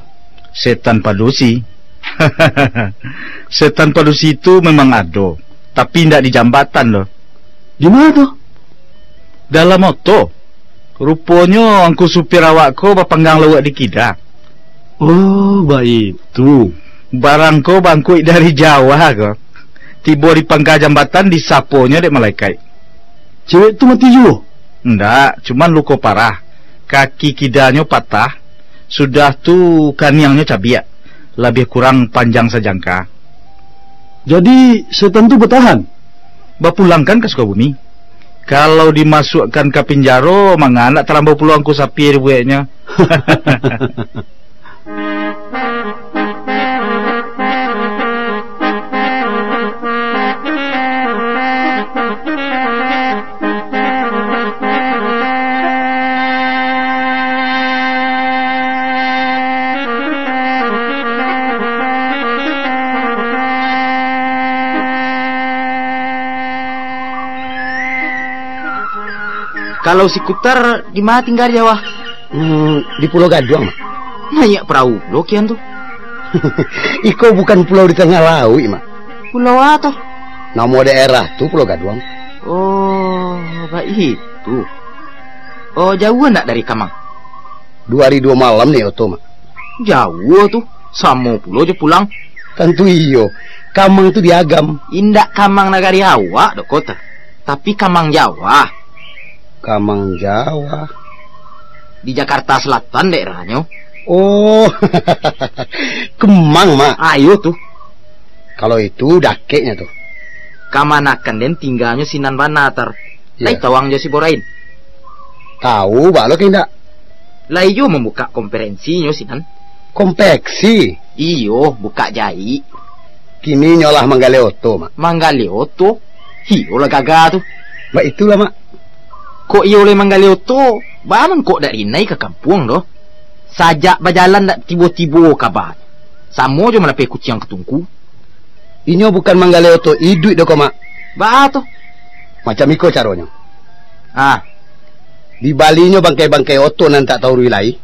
Setan padusi? Setan padusi tu memang ado, tapi indak di jambatan doh. Di ma tu? Dalam oto. Ruponyo angku supir awak ko bapanggang lauak di kida. Oh, baitu. Barang ko bangkuik dari Jawa ko. Tibo di pangka jambatan disaponyo dek malaikat. Cewek tu mati juo? Ndak, cuman luko parah. Kaki kidanyo patah, sudah tu kaniangnyo cabiak, labiah kurang panjang sajangka. Jadi, setan tu batahan? Bapulangkan ka Sukabumi. Kalau dimasuakkan ka pinjaro, manga ndak talambau pulo angku sapia dibueknyo. Kalau si Kutar, di ma tingga di Jawa? Hmm, di Pulau Gaduang, Mak. Naiak parahu pulo kian tu. Iko bukan pulau di tangah lauik, Mak. Pulau a tu? Namo daerah tu Pulau Gaduang. Oh, baitu. Oh, jauah ndak dari Kamang? Duo ari duo malam naiak oto, Mak. Jauah tu, samo pulo jo pulang. Tantu iyo, Kamang tu di Agam. Indak Kamang nagari awak doh, Kutar. Tapi Kamang Jawa. Kamang Jawa. Di Jakarta Selatan daerahnyo. Oh, Kemang, Mak. Ayo tu. Kalau itu dakeknyo tu. Kamanakan den tingganyo sinan bana, Tar. Lai Iyo. tawang jo si Borain? Tahu, baa lo ka indak? Lai iyo mambukak konferensinyo sinan. Konveksi? Iyo, bukak jaik. Kini nyo lah manggaleh oto, Mak. Manggaleh oto? Iyo lah gagah tu. Baitulah, Mak. Kok iyo lai manggaleh oto, baa mangko dak rinai ka kampuang doh? Sajak bajalan dak tibo-tibo kaba. Samo jo malapeh kuciang ka tungku. Inyo bukan manggaleh oto iduik doh ko, Mak. Baa tu? Macam iko caronyo. Ah. Dibalinyo bangkai-bangkai oto nan tak taurui lai.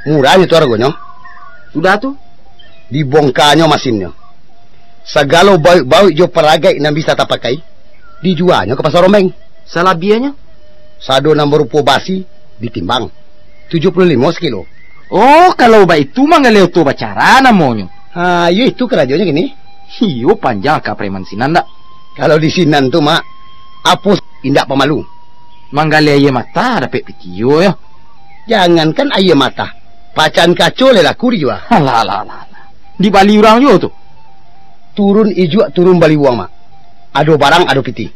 Murahnyo tu aragonyo. Sudah tu? Dibongkanyo masinnyo. Sagalo bauik-bauik jo paragaik nan bisa tapakai, dijuanyo ka Pasar Rombeng. Salabiahnyo? Sado nan barupo basi, ditimbang. Tujuah puluah limo sakilo. Oh, kalau baitu manggaleh oto bacara namonyo. Ha, iyo itu karajonyo kini. Iyo, panjang aka preman sinan dak? Kalau di sinan tu, Mak, apo indak pamalu. Manggaleh aia mata dapek pitih yo. Jangankan aia mata, pacahan kaco lai laku dijua. Alah, alah, alah, alah. Dibali urang juo tu? Turun ijuak, turun balibuang, Mak. Ado barang, ado pitih.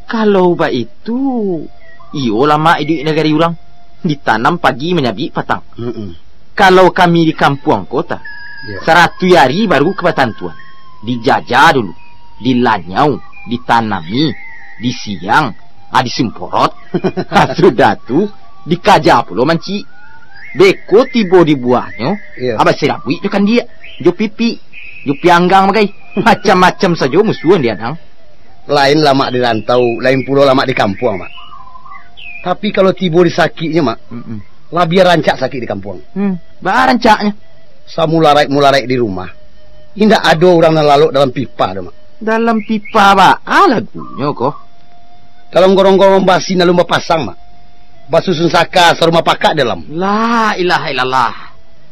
Kalau baitu, iyo lah, Mak, iduik nagari urang. Ditanam pagi, manyabik patang. Mm-mm. Kalau kami di kampuang ko ta, Iyo. saratuih ari baru ka batantuan. Dijajah dulu, dilanyau, ditanami, disiang, ah, disimporot. Ah, sudah tu, dikaja pulo mancik. Beko tibo di buahnyo, Iyo. ah, basirabuik jo kandiak, jo pipik, jo pianggang bagai. Macam-macam sajo musuah nan diadang. Lain lamak di rantau, lain pulo lamak di kampuang, Mak. Tapi kalau tibo di sakiknyo, Mak, Mm-mm. labiah rancak sakik di kampuang. Hmm, baa rancaknyo? Samularaik-mularaik di rumah, indak ado urang nan lalok dalam pipa doh, Mak. Dalam pipa baa lagunyo ko? Dalam gorong-gorong basi nan alun bapasang, Mak. Basusun saka sarumah pakak di dalam. La ilaha illallah.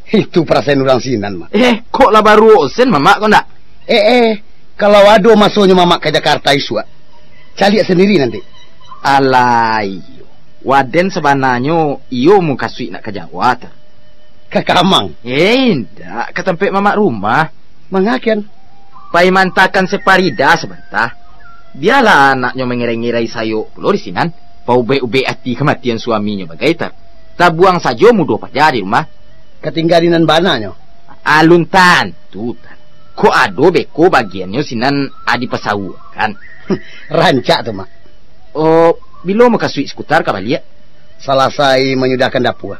Itu parasaian urang sinan, Mak. Eh, kok lah baruok sen, Mamak, ko ndak? Eh, eh, kalau ado masonyo Mamak ka Jakarta isuak, caliak sandiri nanti. Alah, iyo. Waden sabananyo iyo mukasuik nak ka Jawa, ta? Ka kamang? Eh, indak, ka tampek Mamak rumah. Mangakian? Pai mantakan si Parida sabanta. Bialah anaknyo mangirai-ngirai sayok pulo di sinan. Paubek-ubek ati kamatian suaminyo bagai, ta. Tabuang sajo mudo paja di rumah. Ka tingga di nan bananyo? Alun tantu, ta. Kok ado beko bagiannyo sinan adi pasauakan. Rancak tu, Mak. Oh, bilo mukasuik si Kutar ka baliak? Salasai manyudahkan dapua.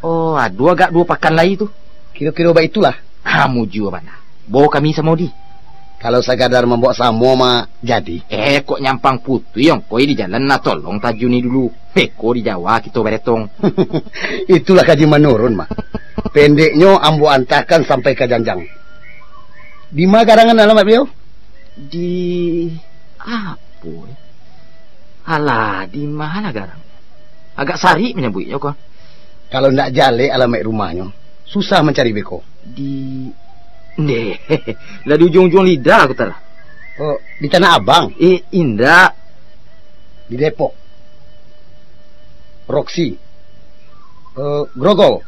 Oh, ado agak duo pakan lai tu. Kiro-kiro baitulah. Ah, mujua bana. Bao kami samo di. Kalau sakadar mambaok samo mah jadi. Eh, kok nyampang putuih ongkoi di jalan, nah tolong tajuni dulu. Beko di Jawa kito baretong. Itulah kaji manurun, Mak. Pendeknyo ambo antakan sampai ka janjang. Di ma garangan alamat baliau? Di apo, eh? Alah, di ma lah garang? Agak sarik manyabuiknyo ko. Kalau ndak jaleh alamaik rumahnyo, susah mancari beko. Di, ndeh, lah di ujuang-ujuang lidah ko ta lah. Oh, di Tanah Abang? Eh, indak. Di Depok? Roksi. Eh, Grogol.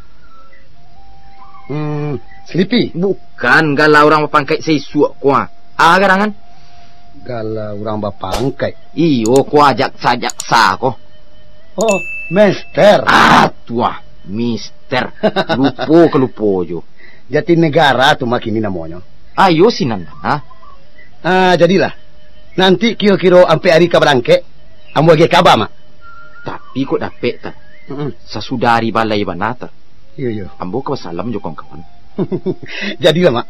Hmm, Selipi. Bukan, gala urang bapangkaik saisuak ko, ah. Ah, garangan? Gala urang bapangkaik. Iyo, ko ajak sajak sa ko. Oh, Mester. Ah, tuah, Mister. Lupo ka lupo jo. Jatinegara tu mah kini namonyo. Ayo sinan, ha? Ah, jadilah. Nanti kiro-kiro ampek ari ka barangkek, ambo agiah kaba, Mak. Tapi kok dapek, ta? Mm-mm. Sasudah ari balai bana, ta? Iyo, iyo. Ambo ka basalam jo kawan-kawan. Jadilah, Mak.